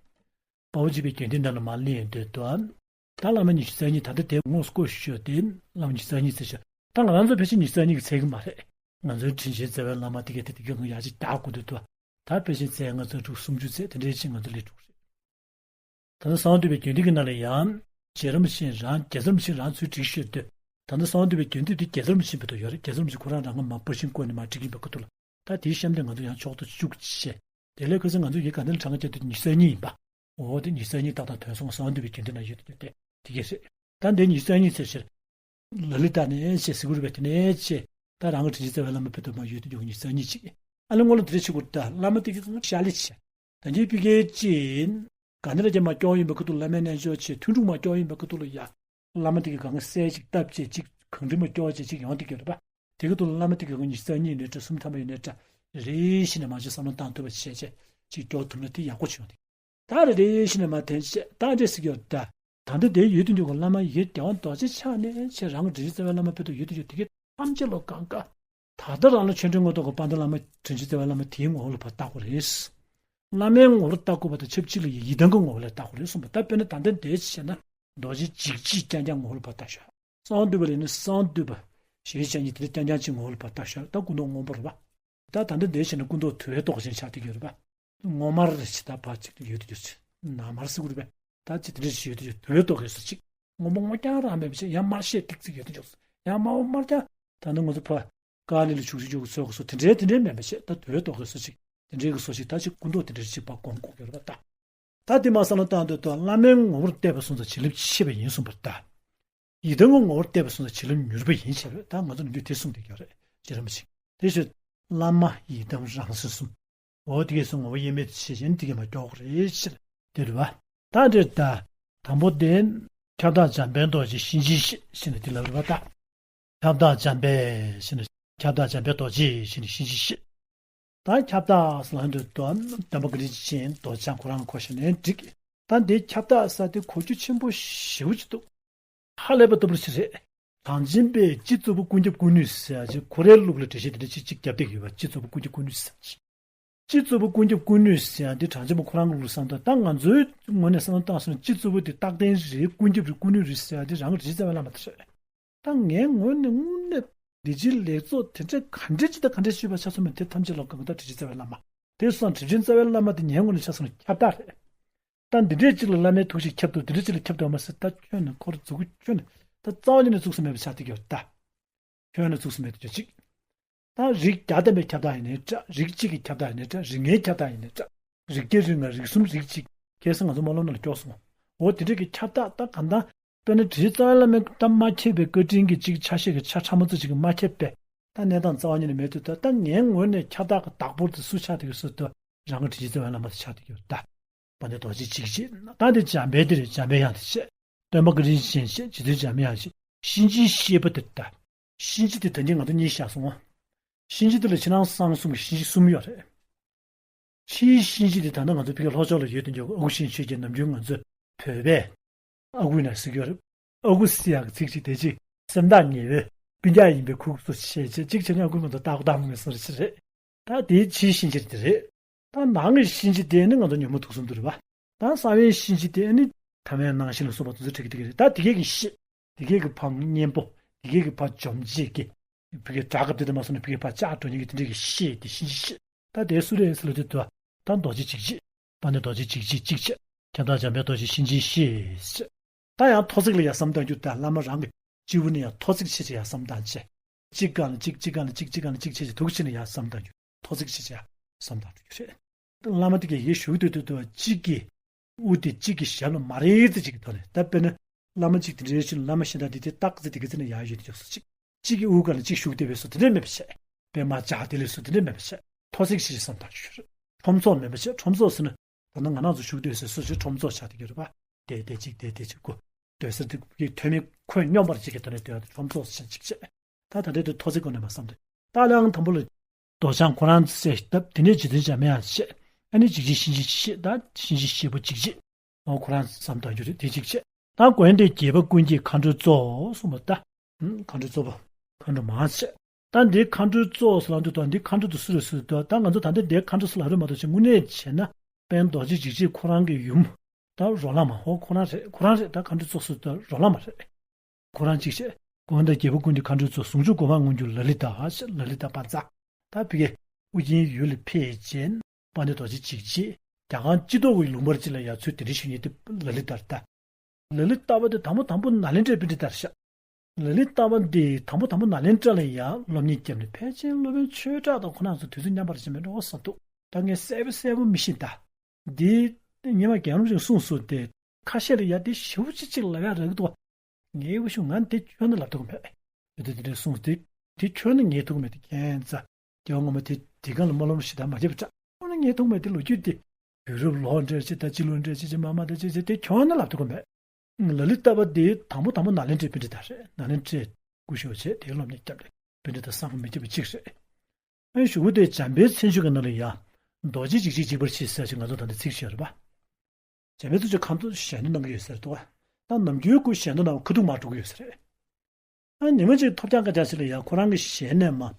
དཔའ་བོ་གཅིག་པའི་རྒྱུད་སྡེ་འདི་ལ་མར་གླེང་འདོད་དོ། ད་བླ་མ་ཉི་ཤུ་རྩ་གཉིས་ད་ལྟ་དེ་ངོ་སྐོར་ཞུ་དེ་བླ་མ་ཉི་ཤུ་རྩ་གཉིས་ཚེ་ཤོག་ད་ང་རང་ཚོ་ཕལ་ཆེར་ཉི་ཤུ་རྩ་གཉིས་ཀྱི་ཚད་ཀྱི་མ་རེད། ང་ཚོའི་དྲིན་ཆེན་རྩ་བའི་བླ་མ་དེ་གས་དེ་དེ་གས་ཡག་ཅིག་བདག་དགོས་འདོད་དོ། ད་ཕལ་ཆེར་ཚད་ལྔ་ཚད་དྲུག་སུམ་ཅུ་ཚད་དེ་འདྲའི་ཆེད་ང་ཚོ་སླེབས་འགྲོ་གི་རེད། ད་ལྟ་གསང་བ་འདུས་པའི་རྒྱུད་སྡེ་གི་ནང་ལ་ཡང་རྗེ་རིན་པོ་ཆེ་རང་རྒྱལ་ཚབ་རིན་པོ་ཆེ་རང་ཚུར་བསྒྲིགས་ཞུས་ཏེ། ད་ལྟ་གསང་བ་འདུས་པའི་རྒྱུད་སྡེ་དེ་རྒྱལ་ཚབ་རིན་པོ་ཆེ་བར་དུ་ཡོད་རེད། རྒྱལ་ཚབ་རིན་པོ་ཆེ་ཁོ་རང་རང་ངོ་མ་པར་ཤིང་བརྐོས་ནས་མར་བསྒྲིགས་ཡིན་པའི་ཁ་ཐུག་ལ། ད་དེའི་གཤམ་དེ་ང་ཚོ་ཡང་ཕྱོགས་བསྡུས་བཅུག་བྱས། དེ་ལས་ཁ་སང་ང་ཚོ་ཡི་གེ་ག་འདི་ལ་གྲངས་ཀ་བརྒྱབ་དུས་ཉི་ཤུ་རྩ་གཉིས་ཡིན་པ། འོ་དེ་ཉི་ཤུ་རྩ་གཉིས་ཏག་ཏག་ཐོན་སོང་། གསང་བ་འདུས་པའི་རྒྱུད་སྡེ་ན་ཡོད་དེ་དེ་དེ་གས་རེད། ད་འདི་ཉི་ཤུ་རྩ་གཉིས་ཚེ་ཕྱིར། ལ་ལི་ཏ་ནས་བྱས། སི་གུ་རུ་པ་དེ་ནས་བྱས། ད་རང་གི་དྲིན་ཆེན་རྩ་བའི་བླ་མ་བོད་དུ་མར་ཡོད་དུ་འཇུག་ཉི་ཤུ་རྩ་གཉིས་ཅིག་ཨ་ནི་སྔོན་ལ་དེ་འདྲ་བྱེད་དགོས། ད་བླ་མ་དེ་གི་ཤ་ལེ་བྱས། ད་ངའི་ཕ་གིའི་ཅིག་ག་འདི་ལ་ཀྱང་མ་སྐྱོ་ཡིན་པའི་ཁ་ཐུག་བླ་མའི་རྣལ་འབྱོར་བྱས། ཐུན་དྲུག་མ་སྐྱོ་ཡིན་པའི་ཁ་ཐུག་ལ་ཡ། བླ་མ་དེ་གི་གང་ག་གསལ་ཅིག་བཏབ་བྱས་ཅིག་གང་འདྲ་མ་སྐྱོ་བྱས་ཅིག་ཡོང་དེ་གི་རེད་པ། དེ་གི་ཐུག་ལ་བླ་མ་དེ་གི་གང་ཉི་ཤུ་རྩ་གཉིས་ཡིན་ནའི་འདྲ། སུམ་ཐམ་པ་ཡིན་ནའི་འདྲ། རེ་ཞིག་ནས་མ་བྱས་བསམ་བློ་བཏང་ཐུབ་པ་བྱས་བྱས་ཅིག་སྐྱོ་ཐུབ་ན་དེ་ཡག་པོ་བྱུང་དེ། ད་རེ་རེ་བཞིན་ནས་མར་འཐེན་བྱས། ད་འདྲས་སྲིད་ཀྱི་ཡོད་ད། ད་ལྟ་དེ་ཡོད་དུ་འཇུག་གི་བླ་མ་ཡི་གེ་རྒྱལ་དབང་རྡོ་རྗེ་འཆང་ནས་བྱས་རང་གི་དྲིན་ཆེན་རྩ་བའི་བླ་མ་བོད་དུ་ཡོད་དུ་ཡོད་དེ་གས་ཐམས་ཅད་ལོ་གང་ག་ད་ལྟ་རང་ལ་ཆོས་འབྲེལ་དངོས་ཐོག་གི་དཔལ་ལྡན་བླ་མ་དྲིན་ཆེན་རྩ་བའི་བླ་མ་དེའི་ངོ་བོ་ལ་ཕར་བལྟ་དགོས་རེད། བླ་མའི་ངོ་བོར་བལྟ་དགོས་པ་དང་ཆབས་ཅིག་ལ་ཡི་ཡི་དམ་གྱི་ངོ་བོ་ལ་བལྟ་དགོས་རེད་གསུངས་པ། ད་དཔེར་ན་ད་ལྟ་འདྲས་བྱས་ན་རྡོ་རྗེ་འཇིགས་བྱེད་རྐྱང་རྐྱང་ངོ་བོ་ལ་ཕར་བལྟ་ཤོག་གསང་བ་འདུས་པ་ལས་ནི་གསང་བ་འདུས་པ། ཞེས་བྱ་ཉིད་དེ་རྐྱང་རྐྱང་གཅིག་ངོ་བོ་ལ་ཕར་བལྟ་ཤོག་ད་སྐུ་མདོག་སྔོན་པོ་རེད་པ། ད་ད་ལྟ་འདི་བྱས་ན་སྐུ་མདོག་དུ་བའི་མདོག་ཅན་ཆགས་བསྡད་ཡོད་རེད་པ། སྔོ་དམར་རེ་ཅིག་ད་ཕར་ཅིག་ཡོད་དུ་ཡོད་ཅིག་ནག་དམར་སེ་གུ་རེད་པས། ད་ཅིག་དེ་འདྲ་ཞིག་ཡོད་དུ་ཡོད། དུ་བའི་མདོག་ཡོད་ས་ཅིག་སྔོན་པོ་སྔོ་རྐྱང་རང་མེད་པ་ཅིག་ཡང་དམར་ཤས་ཏིག་ཙིག་ཡོད་དུ་ཡོད། ཡང་དམར་པོ་དམར་རྐྱང་། ད་ནི་ང་ཚོ་ཕར་དཀའ་ལས་ལ་བྱུག་བྱུག་བྱུག་གི་ཚོད་གི་སོ་དེ་འདྲའི་དེ་འདྲའི་མེད་པ་ཅིག་ད་དུ་བའི་མདོག་གི་སོ་ཅིག་དེ་འདྲའི་གི་སོ་ཅིག་ད་ཅིག་སྐུ་མདོག་དེ་འདྲའི་ཅིག་ཕར་སྒོམ་དགོས་ཀྱི་རེད་པ་ད། ད་དེ་མ་བསམ་བློ་བཏང་འདོད་དུ་བླ་མའི་ངོ་བོར་བལྟས་པ་སོང་ཙང་བྱིན་རླབས་ཆེ་བ་ཡིན་གསུངས་པ་རེད་ད། ཡི་དམ་གྱི་ངོ་བོར་བལྟས་པ་སོང་ཙང་བྱིན་རླབས་མྱུར་བ་ཡིན་བྱས་པས། ད་ང་ཚོ་ནམ་རྒྱུན་དེ་གསུངས་བསྡད་ཀྱི་ཡོད་རེད། རྗེ་རིན་པོ་ཆེ། དེ་ཕྱིར་བླ་མ་ཡི་དམ་རང་སེམས་གསུམ། འོ་དེ་གས་སུ་ངོ་བོ་དབྱེར་མེད་དུ་ཤེས་བཞིན་དེ་གས་མ་སྐྱོ་བོ་རེད་ཕྱིར་དེ་རེད་པ། ད་འདིར་ད། དང་པོ་དེ། ཁྱབ་བདག་འཇམ་དཔལ་རྡོ་རྗེ་གཤིན་རྗེའི་གཤེད་ཟེར་ནས་དེ་ལབ་རེད་པ་ད། ཁྱབ་བདག་འཇམ་དཔལ་ཟེར་ནས་ཁྱབ་བདག་འཇམ་དཔལ་རྡོ་རྗེ་ཟེར་ནས་གཤིན་རྗེའི་གཤེད། ད་ཁྱབ་བདག་ཟེར་ལབ་དུས་དོ་སྟོན་པ་ག་རེ་ཅན་རྡོ་རྗེ་འཆང་ཁོ་རང་གོ་ཤེས་ནས་འགྲིག་ད་འདི་ཁྱབ་བདག་ས་དེ་གོ་རྒྱུ་ཆེན་པོ་ཞེ་པོ་ཅིག་འདུག་ཧ་ལས་པ་ལྟ་བུ་ཞིག་རེད། གངས་ཅན་པའི་སྤྱི་གཙོ་བོ་ཀུན་ཁྱབ་ཀུན་ནུས་ཟེར་ཡ་ཅིག་ཁོ་རའི་ལུགས་ལ་འགྲེལ་བཤད་དེ་འདྲ་ཅིག་ཅིག་རྒྱབ་བསྡད་ཀྱི་ཡོད་པ། སྤྱི་གཙོ་བོ་ཀུན་ཁྱབ་ཀུན་ནུས་ཟེར་ཡ་ཅིག་སྤྱི་གཙོ་བོ་ཀུན་ཁྱབ་ཀུན་ནུས་ཟེར་ཡ་འདི་གྲངས་ཅན་པ་ཁོ་རང་གི་ལུགས་བསམ་ད། ད་ང་ཚོའི་ངོས་ནས་བསམ་བློ་བཏང་སོང་ན་སྤྱི་གཙོ་བོ་འདི་རྟག་བརྟན་རེད། ཀུན་ཁྱབ་རེད། ཀུན་ནུས་རེད་ཟེར་ཡ་འདི་རང་གི་དྲིན་ཆེན་རྩ་བའི་བླ་མ་དེ་རེད། ད་ངའི་ངོས་ནས་དངོས་གནས་འདི་ཕྱིའི་ལེགས་ཚོགས་དེ་འདྲ་ག་འདྲ་ཅིག་དང་ག་འདྲ་ཅིག་ཡོད་པ་ཆ་མཚོན་པ་དེ་ཐམས་ཅད་ལ་གང་ལྟར་དྲིན་ཆེན་རྩ་བའི་བླ་མ། དེ་སོང་དྲིན་ཆེན་རྩ་བའི་བླ་མ་དེ་ངའི་ངོས་ནས་ཆ་མཚོན་ན་ཁྱབ་བདག་རེད། ད་འདི་འདྲས་ཅིག་ལ་བླ་མའི་ཐུགས་རྗེ་ཁྱབ་འདུག་འདི་འདྲས་ཅིག་ལ་ཁྱབ་འདུག་མ་ཟེར། ད་ཁྱོན་ནས་ཁོ་ར་མཛུབ་གུ་ཁྱོན་ནས་ད་རྩ་བ་ཉིད་ནས་བཙུགས་ས་མེད་པ་ཆགས་བསྡད་ཀྱི་ཡོད་ད། ཁྱོན་ནས་བཙུགས་ས་མེད་དུ་གྱུར་ཅིག་ད་རིགས་བརྒྱ་ལྡན་པའི་ཁྱབ་བདག་ཡིན་ནའི་འདྲ། རིགས་གཅིག་གི་ཁྱབ་བདག་ཡིན་ནའི་འདྲ། རིགས་ལྔའི་ཁྱབ་བདག་ཡིན་ནའི་འདྲ། རིགས་བརྒྱད་རིགས་ལྔ་རིགས་གསུམ་རིགས་གཅིག་ཁ་སང་ང་ཚོ་སྨོན་ལམ་ནང་ལ་སྐྱོར་སོང་། འོ་དེ་འདྲས་ཀྱི་ཁྱབ་བདག་ད་གང་ལྟར། དཔེར་ན་དྲིན་རྩ་བའི་བླ་མའི་ད་མ་ཁྱབ་པའི་བཀའ་དྲིན་གྱི་ཅིག་ཆ་ཤས་ཀྱི་ཆ་ཕྲ་མོ་ཙམ་ཅིག་གིས་མ་ཁྱབ་པས། ད་གནས་སྟངས་རྩ་བ་ཉིད་ནས་མེད་དུས་ད། ད་ངའི་ངོས་ནས་ཁྱབ་བདག་གི་བདག་པོ་དེ་སུ་ཆགས་བསྡད་ཀྱི་ཟེར་དུས་རང་གི་དྲིན་ཆེན་རྩ་བའི་བླ་མ་དེ་ཆགས་བསྡད་ཀྱི་ཡོད་ད། དཔལ་ལྡན་རྡོ་རྗེ་འཇིགས་བྱེད། ད་འདི་འཇམ་དཔལ་འདི་རེད། འཇམ་དཔལ་དབྱངས་དེ་བྱས། སྟོན་པ་ག་རེ་བྱས་བྱས། རྗེ་བཙུན་འཇམ་དབྱངས་བྱས། གཤིན་རྗེའི་གཤེད་པ་དེ་ད། གཤིན་རྗེ་དེ་ད་གིན་ང་ཚོ་གཉིས་བཞག་སོང་ང་། གཤིན་རྗེ་དེ་ལ་ཕྱི་ནང་གསང་གསུམ་གྱི་གཤིན་རྗེ་གསུམ་ཡོད་རེད། ཕྱིའི་གཤིན་རྗེ་དེ་ད་ལྟ་ང་ཚོ་ཕ་གི་ལྷོ་ཕྱོགས་ལ་ཡོད་དུ་འཇུག་ཨ་ཁུ་ཤིན་ཆོས་རྒྱལ། ནམ་རྒྱུན་ང་ཚོས་བོད་པས་ཨ་ཁུ་ན་ཟེར་གྱི་ཡོད་རེད། ཨ་ཁུ་ཟེར་ཡག་གི་ཚིག་ཅིག་དེ་ཅིག་སེམས་ཐག་ཉེ་བའི་སྤུན་ཀྱག་ཡིན་པའི་ཁུག་སོ་བྱས་བྱས་ཅིག་བྱས་ན་ཨ་ཁུ་ང་ཚོ་ལྟ་གོ་ལྟ་མ་གོ་སོ་རེད་ཟེར་རེད། ད་དེའི་ཕྱིའི་གཤིན་རྗེ་དེ་རེད། ད་ནང་གི་གཤིན་རྗེ་དེ་ནི་ང་ཚོ་ཉོན་མོངས་དུག་གསུམ་དེ་རེད་པ། ད་གསང་བའི་གཤིན་རྗེ་དེ་ནི་ཐ་མལ་སྣང་ཞེན་ལ་སོགས་པ་དེ་ཚོ་འཁྲིད་ཀྱི་དེ་ག་རེད། ད་དེ་གས་ཀྱི་གཤེད། དེ་གས་ཀྱི་ཕར་གཉེན་པོ། དེ་གས་ཀྱི་ཕར་འཇོམས་བྱེད་ཀྱི། ཕ་གིའི་དགྲ་སྐབས་དེ་དུ་མ་སོང་ན་ཕ་གིའི་ཕར་བཅག་འགྲོ་མཁན་གྱི་དེ་འདྲས་ཀྱི་གཤེད་དེ་གཤིན་རྗེ་གཤེད། ད་དེ་སུ་རེད་ཟེར་ལབ་དུས་དུ། ད་རྡོ་རྗེ་འཇིགས་བྱེད། དཔལ་ལྡན་རྡོ་རྗེ་འཇིགས་བྱེད་གཅིག་བྱས། ཁྱབ་བདག་འཇམ་དཔལ་རྡོ་རྗེ་གཤིན་རྗེའི་གཤེད་ཟེར། ད་ཡང་ཐོ་བརྩེགས་ལ་ཡ་བསམ་བཏང་རྒྱུ། ད་བླ་མ་རང་གི་སྤྱི་བོ་ནས་ཡང་ཐོ་བརྩེགས་ཆེ་ཆེ་ཡ་བསམ་བཏང་བྱས། གཅིག་སྒང་ལ་གཅིག་གཅིག་སྒང་ལ་གཅིག་གཅིག་སྒང་ལ་གཅིག་བྱས་བྱས་དུ་ཆེ་ནས་ཡ་བསམ་བཏང་རྒྱུ། ཐོ་བརྩེགས་ཆེ་ཆེ་ཡ་བསམ་བཏང་འགྲོ་རྒྱུ་རེད། བླ་མ་དེ་གས་ཡར་བཞུགས་སྡོད་དུས་དུ་གཅིག་གི་དབུ་དེ་གཅིག་གི་ཞབས་ལ་མ་རེག་ཙམ་ཅིག་གི་ཐོག་ནས། ད་དཔེར་ན་བླ་མ་གཅིག་དེ་འདྲའི་ཕྱིར་བླ་མ་གཞན་དག་དེ་དེ་ཏག་ཙམ་དེ་ག་ཙམ་ནས་ཡར་ཡོད་དུ་འཇུག་སོ་ཅིག་གཅིག་གི་དབུ་སྒང་ལ་གཅིག་བཞུགས་བསྡད་པའི་བཟོ་དེ་འདྲས་མེད་པ་བྱས། པད་མ་འཇའ་དེ་ལས་བཟོ་དེ་འདྲས་མེད་པ་བྱས། ཐོ་བརྩེགས་ཤིག་བསམ་བཏང་ཞུ་རེད། ཁྲོམ་ཚོགས་མེད་པ་བྱས། ཁྲོམ་ཚོགས་ཟེར་ན་ད་ནང་ང་རང་ཚོ་བཞུགས་སྡོད་སའི་སོ་སོའི་ཁྲོམ་ཚོགས་ཆགས་བསྡད་ཀྱི་རེད་པ། དེ་དེ་གཅིག་དེ་དེ་གཅིག་གོ། སྡོད་སར་དེ་གི་ཐོན་མི་ཁོད་སྙོམས་པར་གཅིག་གི་ཐོག་ནས་སྡོད་ཡ་དེ་ཁྲོམ་ཚོགས་ཟེར་གཅིག་བྱས། ད་ད་ལྟའི་དུ་ཐོ་བརྩེགས་སྒང་ནས་མར་བསམ་སྟེ། ད་ལའང་དང་པོ་ལ་རྡོ་རྐྱང་ཁོ་རང་བསད་བཏབ། དེ་ནས་རྗེ་བཙུན་འཇམ་དབྱངས་བཤད། ཨ་ནི་འཇིགས་བྱེད་གཤིན་རྗེ་བཤད། ད་གཤིན་རྗེ་གཤེད་པོ་འཇིགས་བྱེད། འོ་ཁོ་རང་བསམ་བཏང་རྒྱུ་རེད། དེ་གཅིག་བྱས། ད་དགོན་འདིའི་རྒྱལ་པོ་ཀུན་གྱི་མཁའ་འགྲོའི་གཙོ་གསུངས་པ་ད། ཨུམ། མཁའ་འགྲོའི་གཙོ་བོ། མཁའ་འགྲོ་མང་ཆེ། ད་འདིའི་མཁའ་འགྲོའི་གཙོ་ཟེར་ལབ་དུས་ད་འདིའི་མཁའ་འགྲོ་དེ་སུ་རེད་ཟེར་དུས། ད་ང་ཚོ་ད་ལྟ་འདིའི་མཁའ་འགྲོ་ཟེར་ལབ་རེད་མ་གཏོགས་ཅིག་དངོས་གནས་བྱས་ན་དཔལ་རྡོ་རྗེ་འཇིགས་བྱེད་ཁོ་རང་གི་ཡུམ། ད་རོ་ལངས་མ། ཧོ་ཁོ་རང་རེད། ཁོ་རང་རེད། ད་མཁའ་འགྲོའི་གཙོ་ཟེར་དུས་རོ་ལངས་མ་རེད། ཁོ་རང་གཅིག་བྱས། དགོན་འདིའི་རྒྱལ་པོ་ཀུན་གྱི་མཁའ་འགྲོའི་གཙོ། ཟུང་འཇུག་སྒོ་མང་མངོན་གྱུར་ལ་ལི་ཏ། ལ་ལི་ཏ་བཛྲ། ད་ཕ་གིའི་ཨོ་རྒྱན་ཡུལ་ལ་ཕེབས་རྗེས་དཔལ་ལྡན་རྡོ་རྗེ་འཇིགས་བྱེད་རྒྱ་གར་སྤྱི་ཏོག་གི་ལུང་པར་ཅིག་ལ་ཡ་ཚུར་གདན་འདྲེན་ཞུ་མཁན་དེ་ལ་ལི་ཏ་རེད་ད། ལ་ལི་ཏ་པ་དེ་དང་པོ་དང་པོ་ནཱ་ལེནྡྲའི་པཎྜི་ཏ་རེད་ཤག་ལ་ལི་ཏ་པ་འདི་དང་པོ་དང་པོ་ནཱ་ལེནྡྲ་ལ་ཡ་སློབ་གཉེར་བརྒྱབ་ནས་ཕལ་ཆེར་སློབ་དཔོན་ཆོས་གྲགས་དང་ཁོ་རང་ཚོ་དུས་ཚོད་མཉམ་པ་རེད་ཤག་མེད་འགྲོ་བསམ་འདུག་ད་ངས་གསལ་པོ་གསལ་པོ་མི་ཤེས་ད། འདི་སྔོན་མ་རྒན་རབས་ཅིག་གསུངས་སོང་སྟེ། ཁ་ཤས་ལ་ཡ་དེ་ཞེ་པོ་ཅིག་ཅིག་ལབ་ཡ་རག་གི་འདུག་ངའི་དབུ་ཞུ་ང་དེ་ཁྱོན་ནས་ལབ་ཐུབ་ཀྱི་མེད། དེ་དེ་འདྲ་གསུངས་ཏེ། དེ་ཁྱོན་ནས་ངེས་ཐུབ་ཀྱི་མེད། དེ་ཁྱེད་ཚོ་རྒྱལ་བ་ངོ་མ་དེ་དེ་གང་ལ་མ་ལོམ་ཞིག་ད་མ་བྱེད་པ་འདྲ། ཁྱོན་ནས་ངེས་ཐུབ་ཀྱི་མེད། དེ་ལོ་རྒྱུས་དེ་དུས་རབས་ལོ་འདྲ་ཅིག་ད་སྤྱི་ལོ་འདྲ་ཅིག་ཅིག་མ་མ་ད་ཅིག་ཅིག་དེ་ཁྱོན་ནས་ལབ་ཐུབ་ཀྱི་མེད། ལ་ལི་ཏ་པ་དེ་དང་པོ་དང་པོ་ནཱ་ལེནྡྲའི་པཎྜི་ཏ་རེད། ནཱ་ལེནྡྲའི་སྐུ་ཞབས་བྱས་དེ་སློབ་གཉེར་བརྒྱབ་ནས་པཎྜི་ཏ་བསམ་གྱིས་མི་ཁྱབ་པ་གཅིག་རེད། ཨ་ནི་གཞུག་གུ་དེ་འཇམ་དཔལ་མཚན་བརྗོད་ཀྱི་ནང་ལ་ཡ། རྡོ་རྗེ་འཇིགས་བྱེད་འཇིགས་པར་བྱེད་ཟེར་ཅིག་ང་ཚོ་ད་ལྟ་ཚིག་བཤད་རེད་པ། འཇམ་དཔལ་མཚན་བརྗོད་ཁ་ཐུག་ཞལ་འདོན་གནང་གི་ཡོད་ས་རེད་དོ། ད་ནམ་རྒྱུན་ཁོ་ཞལ་འདོན་གནང་བ་ཁ་ཐུག་མར་འགྲོ་གི་ཡོད་ས་རེད། ཨ་ཉི་མ་གཅིག་ཐོབ་རྒྱག་ཁ་རྒྱག་ཞིག་ལ་ཡ་ཁོ་རང་གི་ཞལ་ནས་མར་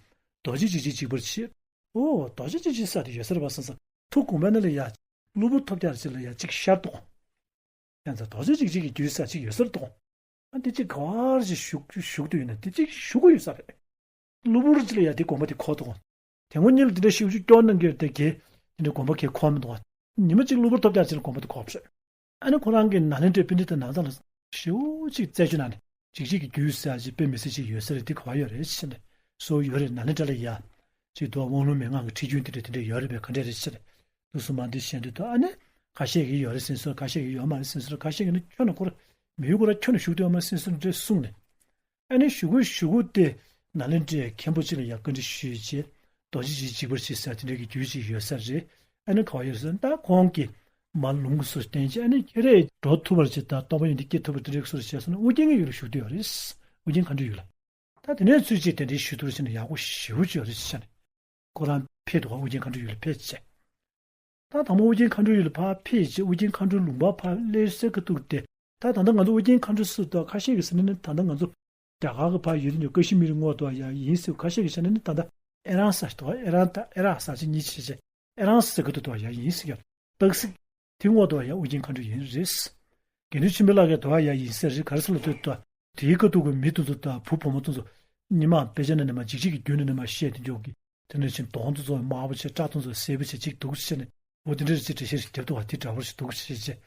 རྡོ་རྗེ་འཇིགས་བྱེད་འཇིགས་པར་བྱེད། ཨོ་རྡོ་རྗེ་འཇིགས་བྱེད་ས་དེ་ཡོད་ས་རེད་པ་བསམ་བསམ། ཐུགས་དགོངས་པ་ནང་ལ་ཡ། གློ་བུར་ཐོབ་རྒྱག་ཞིག་ལ་ཡ་གཅིག་ཤར་འདུག་ཡང་ཚ་རྡོ་རྗེ་འཇིགས་བྱེད་ཀྱི་རྒྱུད་ཟེར་ཅིག་ཡོད་ས་རེད་དོ། ཨ་འདི་གཅིག་ག་བར་ཞིག་བཞུགས་བཞུགས་དུས་ཡིན་ན་འདི་གཅིག་བཞུགས་ཀྱི་ཡོད་ས་རེད། གློ་བུར་ཅིག་ལ་ཡ་འདི་དགོངས་པ་དེ་འཁོར་འདུག་དེ་སྔོན་ཉིད་ལ་འདི་འདྲ་ཤིག་ཤུགས་སྐྱོར་གནང་གི་ཡོད་དེ་གས། འདི་འདྲ་དགོངས་པ་གས་འཁོར་མི་འདུག་ཉི་མ་གཅིག་གློ་བུར་ཐོབ་རྒྱག་ཅིག་ལ་དགོངས་པ་དེ་འཁོར་བ་རེད། ཨ་ནི་ཁོ་རང་གི་ནཱ་ལེནྡྲའི་པཎྜི་ཏ་ནང་ཚང་ལ་ཞེ་པོ་ཅིག་རྩད་གཅོད་གནང་ནས་འཇིགས་བྱེད་ཀྱི་རྒྱུད་ཟེར་ཅིག་དཔེ་མི་སྲིད་ཅིག་ཡོད་ས་རེད། འདི་ག་བ་ཡོད་རེད་ཟེར་ནས་སུ་ཡོད་རེད། ནཱ་ལེནྡྲ་ལ་ཡ། ཅིག་ཏུ་དབང་ལུང་མན་ངག་གི་ཁྲིད་རྒྱུན་དེ་འདྲ་དེ་འདྲ་ཡོད་རེད་པས། ག་འདྲ་རེད་ཟེར། དུ་སུ་མ་འདི་བཤད་འདི་དུ་ཨ་ནི་ཁ་ཤས་ཀྱིས་ཡོད་རེད་ཟེར་སོང་། ཁ་ཤས་ཀྱིས་ཡོད་མ་རེད་ཟེར་སོང་། ཁ་ཤས་ཀྱིས་ནི་ཁྱོན་ནས་ཁོ་ར་མི་ཡུལ་ཁོ་ར་ཁྱོན་ནས་ཞུགས་དུ་ཡོད་མ་རེད་ཟེར་སོང་འདྲ་གསུངས་ནས། ཨ་ནི་གཞུག་གུ་གཞུག་གུ་དེ་ནཱ་ལེནྡྲའི་མཁན་པོ་གཅིག་ལ་ཡ་བཀའ་འདྲི་ཞུས་རྗེས་རྡོ་རྗེ་འཇིགས་བྱེད་འཇིགས་པར་བྱེད་ཟེར་དེ་འདྲའི་གི་རྒྱུད་ཅིག་ཡོད་ས་རེད། ཨ་ནི་ག་བ་ཡོད་ཟེར་ན་ད་ཁོང་གིས་མར་ལུང་གི་སུ་བསྟན་རྗེས་ཨ་ནི་ཁྱེད་རས་འགྲོ་ཐུབ་པར་བྱེད་དང་རྟོགས་པ་ཡོན་ཏན་སྐྱེ་ཐུབ་པར་དེ་འདྲའི་སུ་རེ་བྱས་སོང་ན་ཨོ་རྒྱན་གྱི་ཡུལ་ལ་བཞུགས་བསྡད་ཡོད་རེད། ཨོ་རྒྱན་མཁའ་འགྲོའི་ཡུལ་ལ། ད་དེ་ནས་ཚུལ་གཅིག་དེ་འདྲའི་ཞུ་ཐུབ་རེ་བྱས་ན་ཡག་པོ་ཞེ་པོ་ཅིག་ཡོད་རེད་ཟེར་ནས། ཁོ་རང་ཕེབས་འདུག་ག་ཨོ་རྒྱན་མཁའ་འགྲོའི་ཡུལ་ལ་ཕེབས་བྱས། ད་དང་པོ་ཨོ་རྒྱན་མཁའ་འགྲོའི་ཡུལ་ལ་ཕར་ཕེབས་རྗེས་ཨོ་རྒྱན་མཁའ་འགྲོའི་ལུང་པ་ཕར་སླེབས་སའི་ཁ་ཐུག་དེ། ད་ད་ལྟ་ང་ཚོ་ཨོ་རྒྱན་མཁའ་འགྲོ་ཟེར་དུས་ཁ་ཤས་ཀྱིས་ཟེར་ན་ནི་ད་ལྟ་ང་ཚོ་རྒྱ་གར་གྱི་ཕར་ཡུལ་དུ་ཀ་ཤི་མིར་ངོ་དུ་བ་ཡ་ཡིན་ཟེར། ཁ་ཤས་ཀྱིས་བྱས་ན་ནི་ད་ལྟ་ཨེ་རན་ས་ཞིག་འདུག་ཨེ་རན་ད་ཨེ་རན་ས་ཅིག་གཉིས་ཆེ་ཆེ་ཨེ་རན་ས་ཟེར་གི་འདུག་དུ་བ་ཡ་ཡིན་ཟེར་གི། སྟག་གཟིག་དེ་ངོ་དུ་བ་ཡ་ཨོ་རྒྱན་མཁའ་འགྲོ་ཡིན་རེད། དགེ་འདུན་ཆོས་འཕེལ་ལགས་ཀྱིས་དུ་བ་ཡ་ཡིན་ཟེར་རེད། ག་རེ་ཟེར་ལ་དུ་དུ་དེའི་ཁ་ཐུག་གི་མི་དུ་དུ་དུ་བུ་བུ་མོ་དུ་དུ་ཉི་མ་དཔེ་ཆ་ནང་ནས་མ་འཇིགས་བྱེད་ཀྱི་རྒྱུད་ནས་ནས་མ་བཤད་དེ་འཇོག་གི། དེ་ནས་ཕྱིན་གདོང་དུ་ཚོ་དམར་པོ་བྱས་སྐྲ་དུ་ཚོ་སེར་པོ་བྱས་ཅིག་འདུག་ཟེར་ནས་འོ་དེ་འདྲ་རེ་ཅིག་འགྲེལ་བཤད་ཞིག་རྒྱབ་འདུག་བ། དེ་འདྲ་བོ་ཞིག་འདུག་ཟེར་བྱས།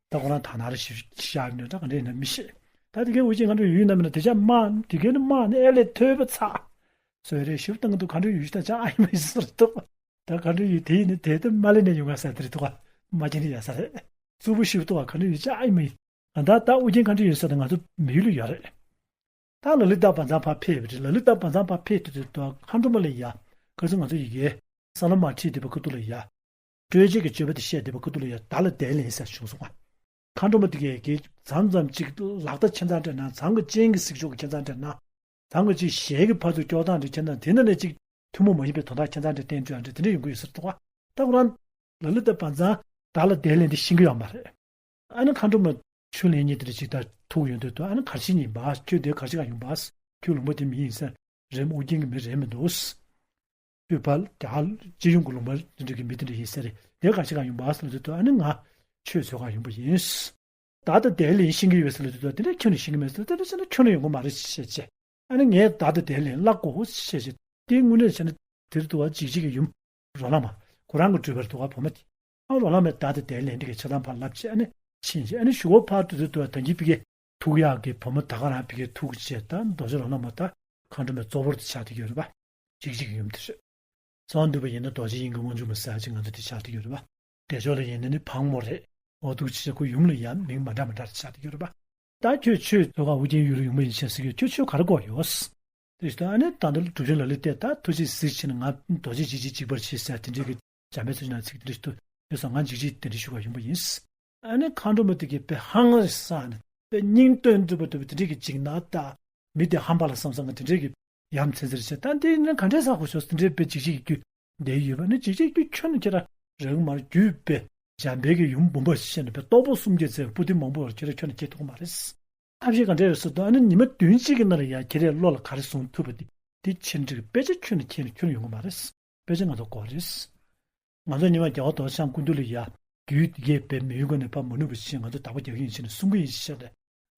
ད་ཁོ་རང་ད་ན་རེ་ཞིག་བཞག་ནས་ད་ག་འདྲ་ཡིན་ན་མི་ཤེས། ད་དེ་གའི་ཨོ་རྒྱན་མཁའ་འགྲོའི་ཡུལ་ན་མིན་ན་དེ་ཆ་མ་དེ་གའི་ནི་མ་ནི་ཨེ་ལས་ཐོས་པ་ཚ། སོས་རེ་ཞུ་བཏང་གི་འདུག་མཁའ་འགྲོའི་ཡུལ་ད་ཆ་ཨ་ཡི་མ་ཡི་ཟེར་འདུག་ད་མཁའ་འགྲོའི་ཡུལ་དེ་ཡིན་ནི་དེ་ད་མ་ལེ་ནས་ཡོང་ག་ས་དེ་རེད་འདུག་ག་མ་གྱི་ནི་ཡ་ས་རེད། རྩུབ་པོ་ཞིག་འདུག་ག་མཁའ་འགྲོའི་ཡུལ་ཆ་ཨ་ཡི་མ་ཡི། ད་ད་ཨོ་རྒྱན་མཁའ་འགྲོའི་ཡུལ་ས་ད་ང་ཚོ་མི་ཡུལ་ལ་ཡོད་རེད། ད་ལ་ལི་ཏ་བཛྲ་ཕར་ཕེབས་པ་རེད། ལ་ལི་ཏ་བཛྲ་ཕར་ཕེབས་དུས་དུས་དུ་མཁའ་འགྲོ་མ་ལ་ཡ། ཁ་སང་ང་ཚོ་ཡི་གེ་ས་ལ་མ་ཁྲིད་བསྡད་པ་ཁུ་ཐུག་ལ་ཡ། སྤྲོས་བཅས་ཀྱི་སྤྱོད་པ་དེ་བཤད་བསྡད་པ་ཁུ་ཐུག་ལ་ཡ་བདག་ལ་དད་ལེན་ཟེར་བྱུང་སོང་ང་། མཁའ་འགྲོ་མ་དེ་གས་ཀྱིས་མཚམས་མཚམས་ཅིག་ལག་རྟགས་ཁྱད་མཚར་འདྲ་ན་མཚམས་ཀྱི་སྤྱན་གྱི་གཟིགས་ཕྱོགས་ཀྱི་ཁྱད་མཚར་འདྲ་ན། མཚམས་ཀྱི་ཅིག་ཞལ་གྱི་ཕར་ཚུར་སྐྱོར་སྟངས་འདྲ་ཁྱད་མཚར་དེ་ནང་ནས་ཅིག་ཐུན་མོང་མ་ཡིན་པའི་དོན་དག་ཁྱད་མཚར་འདྲ་བསྟན་རྒྱུ་འདྲ་དེ་འདྲ་ཡོང་གི་ཡོད་ཟེར་འདུག་ག་ད་ཁོ་རང་ལ་ལི་ཏ་བཛྲ་བདག་ལ་དད་ལེན་དེ་ཤེས་ཀྱི་ཡོད་མ་རེད། ཨ་ནི་མཁའ་འགྲོ་མ་ཆུ་ལེན་ཉིད་དེ་འདྲ་ཅིག་ད་ཐུག་ཡོང་དུས་དུ་ཨ་ནི་གར་ཤི་ཉིན་པ་ཁྱོད་དེ་གར་ཤི་ག་ཡོང་པ། ཁྱོད་ལུང་པ་དེ་མི་ཡིན་ས་རེད། ཨོ་རྒྱན་གྱི་མི་རེད་མི་འདུག་ཁྱོད་ཕར་རྒྱ་གར་སྤྱི་ཡོངས་ཀྱི་ལུང་པ་དེ་འདྲ་གི་མི་དེ་འདྲ་ཡིན་ས་རེད། དེ་གར་ཤི་ག་ཡོང་པ་ཟེར་དུས་དུ་ཨ་ནི་ང་ཆོས་འཚོལ་ག་ཡོང་པ་ཡིན། བདག་ལ་དད་ལེན་ཤེས་ཀྱི་ཡོད་ཟེར་ལ་དུས་དུ་དེ་འདྲ་ཁྱོད་ནས་ཤེས་ཀྱི་མེད་ཟེར་དེ་འདྲ་བྱས་ན་ཁྱོད་ནས་ཡོང་གི་མ་རེད་ཞེས་བྱས། ཨ་ནི་ངས་བདག་ལ་དད་ལེན་བཀླག་དགོས་ཞེས་བྱས་དེ་དངོས་གནས་བྱས་ན་དེར་དུ་བ་འཇིགས་བྱེད་ཀྱི་ཡུམ། རོ་ལངས་མ། ཁོ་རང་གི་སྤྲུལ་པ་རེད་འདུག་ག་བུ་མོ་དེ། ཨ་རོ་ལངས་མས་བདག་དེ་དེ་ལན་འདི་གའི་ཆ་ཚང་ཕར་ལབ་བྱས་ཨ་ནི་ཕྱིན་བྱས་ཨ་ནི་གཞུག་གུ་ཕར་དུ་དུ་དུ་ད་གིན་ཕ་གི་ཐུག་ཡག་གི་བུ་མོ་ད་ག་རང་ཕ་གི་ཐུག་བྱས་ད་རྡོ་རྗེ་རོ་ལངས་མ་ད་མཁའ་འགྲོ་མའི་གཙོ་བོར་དུ་ཆགས་བསྡད་ཡོད་རེད་པ། འཇིགས་བྱེད་ཀྱི་ཡུམ་དེ་རེད། གསང་འདུས་པ་ཡིན་ན་རྡོ་རྗེ་དབྱིངས་ཀྱི་དབང་ཕྱུག་མ་ཟེར་ཅིག་ང་ཚོ་དེ་ཆགས་བསྡད་ཡོད་རེད་པ། བདེ་མཆོག་ལ་ཡིན་ན་ནི་ཕག་མོ་རེད། འོ་འདུག་ཅེས་ཁོ་ཡུམ་ལ་ཡང་མིང་མ་འདྲ་མ་འདྲ་ཆགས་བསྡད་ཡོད་རེད་པ། ད་ཁྱོད་ཆོས་ཚོགས་ཁག་ཨོ་རྒྱན་ཡུལ་ལ་ཡོང་པ་ཡིན་ཆེན་ཟེར་གྱི་ཁྱོད་ཆོས་ག་རེ་དགོས་ཡོད། དེ་ཞིག་ཏུ་ཨ་ནི་ད་ལྟ་གྲུབ་ཆེན་ལ་ལུ་ཏེ་ད་ཐུགས་རྗེས་གཟིགས་ཕྱིན་ང་རྡོ་རྗེ་འཇིགས་བྱེད་འཇིགས་པར་བྱེད་ཟེར་དེ་འདྲའི་གི་འཇམ་དཔལ་ཚུལ་ཁྲིམས་ཚིག་དེ་འདྲ་ཞིག་ཏུ་ཡོད་སོང་། ང་འཇིགས་བྱེད་དེ་འདྲ་ཞུ་ག་ཡོང་པ་ཡིན། ཨ་ནི་མཁའ་འགྲོ་མ་དེ་གི་དཔེ་ཧང་ངར་ས་ནས་དཔེ་སྙིང་དོན་འགྲུབ་པ་འདུག་པ་དེ་འདྲའི་གི་འཇིགས་སྣང་ད་མི་དེ་ཧམ་པ་ལ་བསམ་བསམ་ང་དེ་འདྲའི་གི་ ཡ་མཚན་ཚེར་བྱས། ད་འདི་ནི་ག་འདྲས་ཟ་དགོས་ཤོག་ཟེར་འདྲའི་དཔེ་འཇིགས་བྱེད་ཀྱི་རྒྱུད་འདི་ཡོད་པ་ནི། འཇིགས་བྱེད་ཀྱི་རྒྱུད་ཁྱོན་ནས་ཁྱེད་རང་རེག་མ་རེག་རྒྱུད་དཔེ་འཇམ་དཔལ་གྱི་ཡུམ་འབུམ་པ་ཞེས་ནས་དཔེ་རྟོགས་པ་གསུམ་གྱིས་མཛེས་པའི་པོ་ཏི་མང་པོ་བར་ཁྱེད་རང་ཁྱོན་ནས་ཁྱེད་ཐུབ་ཀྱི་མ་རེད། ཐབས་ཤེས་ག་འདྲས་རེད་ཟེར་དུས། ཨ་ནི་ཉི་མ་བདུན་གཅིག་གི་ནང་ལ་ཡ་ཁྱེད་རའི་བློ་ལ་ག་རེ་བཟུང་ཐུབ་པ་དེ་དེ་ཆེ་འབྲིང་དཔེ་ཆ་ཁྱོན་ནས་ཁྱེད་ནས་ཁྱོན་ཡོང་གི་མ་རེད། དཔེ་ཆ་ང་ཚོ་དགོས་རེད། ང་ཚོ་ཉི་མ་རྒྱལ་བ་རྡོ་རྗེ་འཆང་སྐུ་མདུན་ལ་ཡ་རྒྱུད་འདི་གས་དཔེ་མི་ཡུལ་ཀུན་ནས་ཕར་མ་ནུབ་པ་ཞིག་ང་ཚོ་བདག་པོ་རྒྱག་གི་ཡིན་ཞེས་ནས་གསུང་གི་ཡིན་ཞེས་ནས།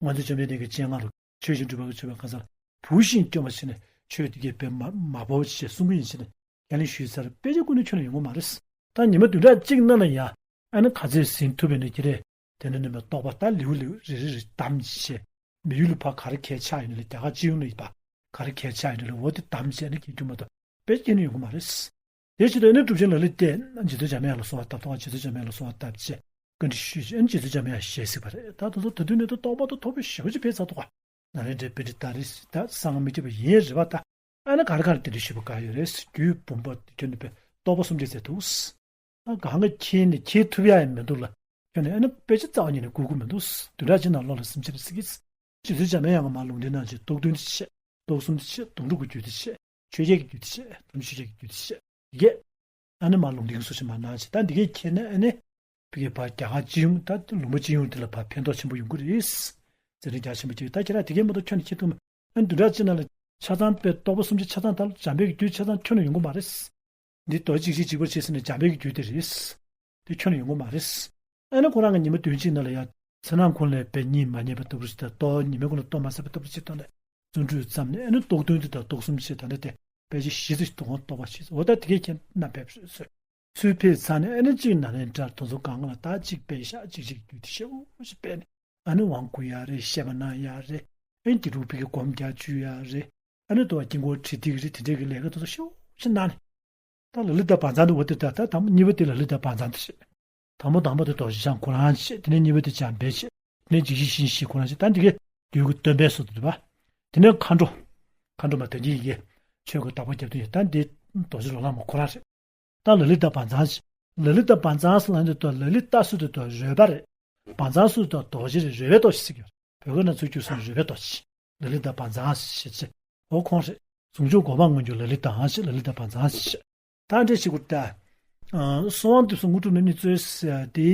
ང་ཚོ་འཇམ་དཔལ་དེ་གི་སྤྱན་སྔ་རུ་ཆོས་བཞིན་སྒྲུབ་པ་གི་ཆོས་པའི་ཁ་སང་བུ་བཞིན་སྐྱོབ་པ་ཞིག་ནས་ཆོས་དེ་གས་དཔེ་མ་མ་བོ་ཞེས་གསུང་གི་ཡིན་ཞེས་ནས་ཁས་ལེན་ཞུས་ཚར། དཔེ་ཆ་ཀུན་ནས་ཁྱོན་ནས་ཡོང་གི་མ་རེད། ད་ཉི་མ་བདུན་ཕྲག་གཅིག་ནང་ལ་ཡ་ཨ་ནི་ག་ཚོད་ཟིན་ཐུབ་པས་ན་ཁྱེད་རས་དེ་ནས་ནི་མའི་རྟོགས་པ་ད་ལེའུ་ལེའུ་རེ་རེ་རེ་བདམས་བྱས། མི་ཡུལ་ལ་ཕར་ག་རེ་གལ་ཆགས་ཡོད་ན་ལས། རྒྱ་གར་སྤྱི་ཡོངས་ལ་ཡིན་པ་ག་རེ་གལ་ཆགས་ཡོད་ན་ལས། འོ་དེ་བདམས་བྱས་ནས་ཁྱེད་རྒྱུ་མ་གཏོགས་དཔེ་ཁྱེད་ནས་ཡོང་གི་མ་རེད། དེ་བྱེད་དུས་ཨ་ནི་གྲུབ་ཆེན་ལ་ལུ་ཏེ་རྗེ་བཙུན་འཇམ་དབྱངས་ལ་གསོལ་བ་བཏབ་ཐོག་རྗེ་བཙུན་འཇམ་དབྱངས་ལ་གསོལ་བ་བཏབ་བྱས་བཀའ་འདྲི་ཞུས་བྱས། ཨ་ནི་རྗེ་བཙུན་འཇམ་དབྱངས་ཞལ་གཟིགས་པ་རེད། ད་དེ་ཚོ་ད་དུས་ནས་ད་རྟོགས་པ་ད་ཐོབ་པའི་ཞེ་པོ་ཅིག་བྱས་ཚར་འདུག་ག་ནཱ་ལེནྡྲའི་པཎྜི་ཏ་རེད། ད་གསང་སྔགས་མི་ཁྱབ་པ་ཡིན་རེད་པ། ད་ཨ་ནི་ག་རེ་ག་རེ་དེ་འདྲ་ཞུས་པ་ག་ཡོད་རེད། རྒྱུད་འབུམ་པ་དེ་ཁྱོན་ནས་དཔེ་རྟོགས་པ་གསུམ་བྱས་ཚར་འདུག་ད་གང་ག་མཁྱེན་ནས་མཁྱེན་ཐུབ་ཡ་ཡང་མི་འདུག་ལ། ཁྱོན་ནས་ཨ་ནི་དཔེ་ཆ་རྩ་བ་ཉིད་ནས་བསྐུར་གི་མི་འདུག་བདུན་ཕྲག་གཅིག་ནང་བློ་ལ་སིམ་ཆེ་རེ་སི་གིས། རྗེ་བཙུན་འཇམ་དབྱངས་ཀྱིས་མར་ལུང་བསྟན་གནང་བྱས། རྟོགས་ལྡན་དེ་བཤད། རྟོགས་གསུམ་དེ་བཤད། དོན་གྲུབ་ཀྱི་རྒྱུད་དེ་བཤད། ཆོས་རྒྱལ་གྱི་རྒྱུད་དེ་བཤད། དམ་ཆོས་རྒྱལ་གྱི་རྒྱུད་དེ་བཤད། དེ་གས་ཨ་ནི་མར་ལུང་བསྟན་སོགས་ཞིག་མར་གནང་བྱས། ད་འདི་གས་མཁྱེན་ན་ཨ་ནི་ཕ་གིའི་བར་རྒྱ་གར་སྤྱི་ཡོངས་ད་ལུང་པ་སྤྱི་ཡོངས་དེ་ལ་བར་ཕན་ཐོགས་ཆེན་པོ་ཡོང་གི་རེད། མཛད་རིམ་རྒྱ་ཆེན་པོ་ཅིག་ད་ཁྱེད་རང་དེ་གས་མ་གཏོགས་ཁྱོན་ནས་ཁྱེད་ཐུབ་མ། ཨ་ནི་བདུན་ཕྲག་གཅིག་ནང་ལ་ཆ་ཚང་དཔེ་རྟོགས་པ་གསུམ་གྱི་ཆ་ཚང་ད་འཇམ་དཔལ་གྱི་རྒྱུད་ཆ་ཚང་ཁྱོན་ནས་ཡོང་གི་མ་རེད། འདི་རྡོ་རྗེ་འཇིགས་བྱེད་འཇིགས་པར་བྱེད་ཟེར་ནས་འཇམ་དཔལ་གྱི་རྒྱུད་དེ་རེད། དེ་ཁྱོན་ནས་ཡོང་གི་མ་རེད། ཨ་ནི་ཁོ་རང་གི་ཉི་མ་བདུན་གཅིག་ནང་ལ་ཡ། མཚན་ནག་ཀུན་ལས་དཔེ་གཉིད་མ་རྙེད་པ་ལྟ་བུ་ཞིག་དང་། རྟོགས་ཉི་མའི་ཀུན་ལས་རྟོགས་མ་ཟད་པ་ལྟ་བུ་ཞིག་ཐོག་ནས་བརྩོན་འགྲུས་བརྩམས་ནས། ཨ་ནི་རྟོགས་ལྡན་དེ་དང་རྟོགས་གསུམ་ཞེས་ད་ལྟ་དེ་དཔེ་ཆ་བཞི་ཙམ་ཞིག་འདུག་གོང་རྟོགས་པ་ཞེས། འོ་ད་དེ་གས་ཁྱེད་རྣམ་པས་སོས། ཚུར་ཕེབས་ཚར་ནས་ཨ་ནི་གཅིག་ནཱ་ལེནྡྲར་དེ་ཚོ་གང་ག་ལ་ད་གཅིག་དཔེ་ཤག་གཅིག་གཅིག་རྒྱུད་དེ་ཞེ་པོ་ཞིག་སྤེལ་ནས། ཨ་ནི་དབང་བསྐུར་ཡ་རེད། བཤད་པ་གནང་ཡ་རེད། ཨ་ནི་དགེ་ཕྲུག་ཕ་གིའི་སྒོམ་རྒྱག་བཅུག་ཡ་རེད། ཨ་ནི་དོ་བ་དཀྱིལ་འཁོར་བྲིས་ཏིག་རེད། དེ་འདྲས་ཀྱི་ལས་ཀ་དེ་ཚོ་ཞེ་པོ་ཞིག་གནང་ནས། ད་ལ་ལི་ཏ་བཛྲ་འདི་འོ་དེ་ད་ད་དང་པོ་གཉིས་པ་དེ་ལ་ལི་ཏ་བཛྲ་འདི་བྱེད། དང་པོ་དང་པོ་དེ་རྡོ་རྗེ་འཆང་ཁོ་རང་བྱེད། དེ་ནས་གཉིས་པ་དེ་འཇམ་དཔལ་བྱེད། དེ་ནས་འཇིགས་བྱེད་བཞི་བཞི་ཁོ་རང་བྱེད། ད་འདི་གའི་རྒྱུད་ཀྱི་སྟོན་པའི་སྲོལ་དུ་འདུག་པ། དེ་ནས་མཁའ་འགྲོ། མཁའ་འགྲོ་མ་དོན་གྱི་ཡི་གེ། ཆོས་ཀྱི་བདག་པོ་རྒྱབ་ཏུ་ཡོད། ད་འདི་རྡོ་རྗེ་ལོ་ལངས་མ་ཁོ་རང་རེད། ད་ལ་ལི་ཏ་བཛྲ་བྱེད། ལ་ལི་ཏ་བཛྲ་ཟེར་ལབ་དུས་ལ་ལི་ཏ་ཟེར་དུས་རོལ་པ་རེད། བཛྲ་ཟེར་དུས་རྡོ་རྗེ་རེད། རོལ་པའི་རྡོ་རྗེ་ཟེར་གྱི་ཡོད་རེད། བོད་སྐད་ནང་ཚུར་བསྒྱུར་སོང་རོལ་པའི་རྡོ་རྗེ། ལ་ལི་ཏ་བཛྲ་ཞེས་བྱ། འོ་ཁོང་རེད། ཟུང་འཇུག་གོ་འཕང་མངོན་གྱུར་ལ་ལི་ཏ་ཞེས། ལ་ལི་ཏ་བཛྲ་ཞེས་བྱ། ད་འདྲ་ཞིག་གུ་ད། གསོལ་བ་འདེབས་སོ་དངོས་གྲུབ་རྣམ་གཉིས་སྩོལ་ཟེར་དེ་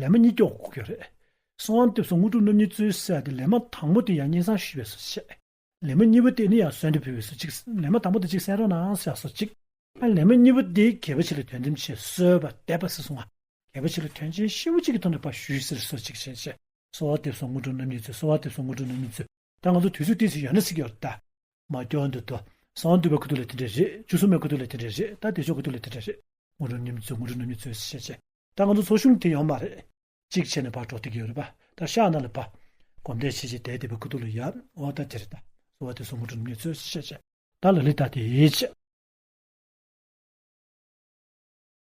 ལེབ་མ་གཉིས་སྐྱོར་དགོས་ཀྱི་རེད། གསོལ་བ་འདེབས་སོ་དངོས་གྲུབ་རྣམ་གཉིས་སྩོལ་ཟེར་དེ་ལེབ་མ་དང་པོ་དེ་ཡང་སྙན་སེང་ཞུ་བའི་སོ་བྱས། ལེབ་མ་གཉིས་པ་དེ་ནི་ཡང་གསོལ་འདེབས་ཕུལ་བའི་སོ་གཅིག་ལེབ་མ་དང་པོ་དེ་གཅིག་གསན་རོགས་གནང་ཟེར་སོ་གཅིག་ཨ་ལེབ་མ་གཉིས་པ་དེ་དགེ་བ་ཆེ་ལ་དོན་དམ་ཆེ། གསོལ་བ་འདེབས་པ་ཟེར་སོང་ང་། དགེ་བ་ཆེ་ལ་དོན་ཆེན་ཞེ་པོ་གཅིག་གི་ཐོག་ནས་ཕར་ཞུས་ཟེར་སོ་གཅིག་བྱས་བྱས། གསོལ་བ་འདེབས་སོ་དངོས་གྲུབ་རྣམ་གཉིས་སྩོལ། གསོལ་བ་འདེབས་སོ་དངོས་གྲུབ་རྣམ་གཉིས་སྩོལ། ད་ང་ཚོ་དུས་ཚོད་ཏོག་ཙམ་ཡོད་ན་ཟེར་གྱི་ཡོད་རེད་ད། མ་སྐྱོར་འདུག་དོ། གསང་འདུས་པའི་ཁུ་ཐུག་ལ་དེ་འདྲས་རེད། བཅུ་གསུམ་པའི་ཁུ་ཐུག་ལ་དེ་འདྲས་རེད། ད་བདེ་མཆོག་ཁུ་ཐུག་ལ་དེ་འདྲས་རེད། དངོས་གྲུབ་རྣམ་གཉིས་སྩོལ། དངོས་གྲུབ་རྣམ་གཉིས་སྩོལ་ཟེར་བྱས་བྱས། ད་ང་ཚོ་ཚོགས་ཆུང་དེ་ཡོད་མ་རེད། གཅིག་བྱས་ནས་ཕར་འགྲོ་བསྡད་ཀྱི་ཡོད་རེད་པ། ད་ཤག་ནང་ལ་ཕར་སྒོམ་བཟླས་བྱས་བྱས་བསྡད་བསྡད་པའི་ཁུ་ཐུག་ལ་ཡ། འོ་ད་དེ་རེད་ད། གསོལ་བ་འདེབས་སོ་དངོས་གྲུབ་རྣམ་གཉིས་སྩོལ་ཟེར་བྱས་བྱས། ད་ལ་ལི་ཏ་དེ་བྱས།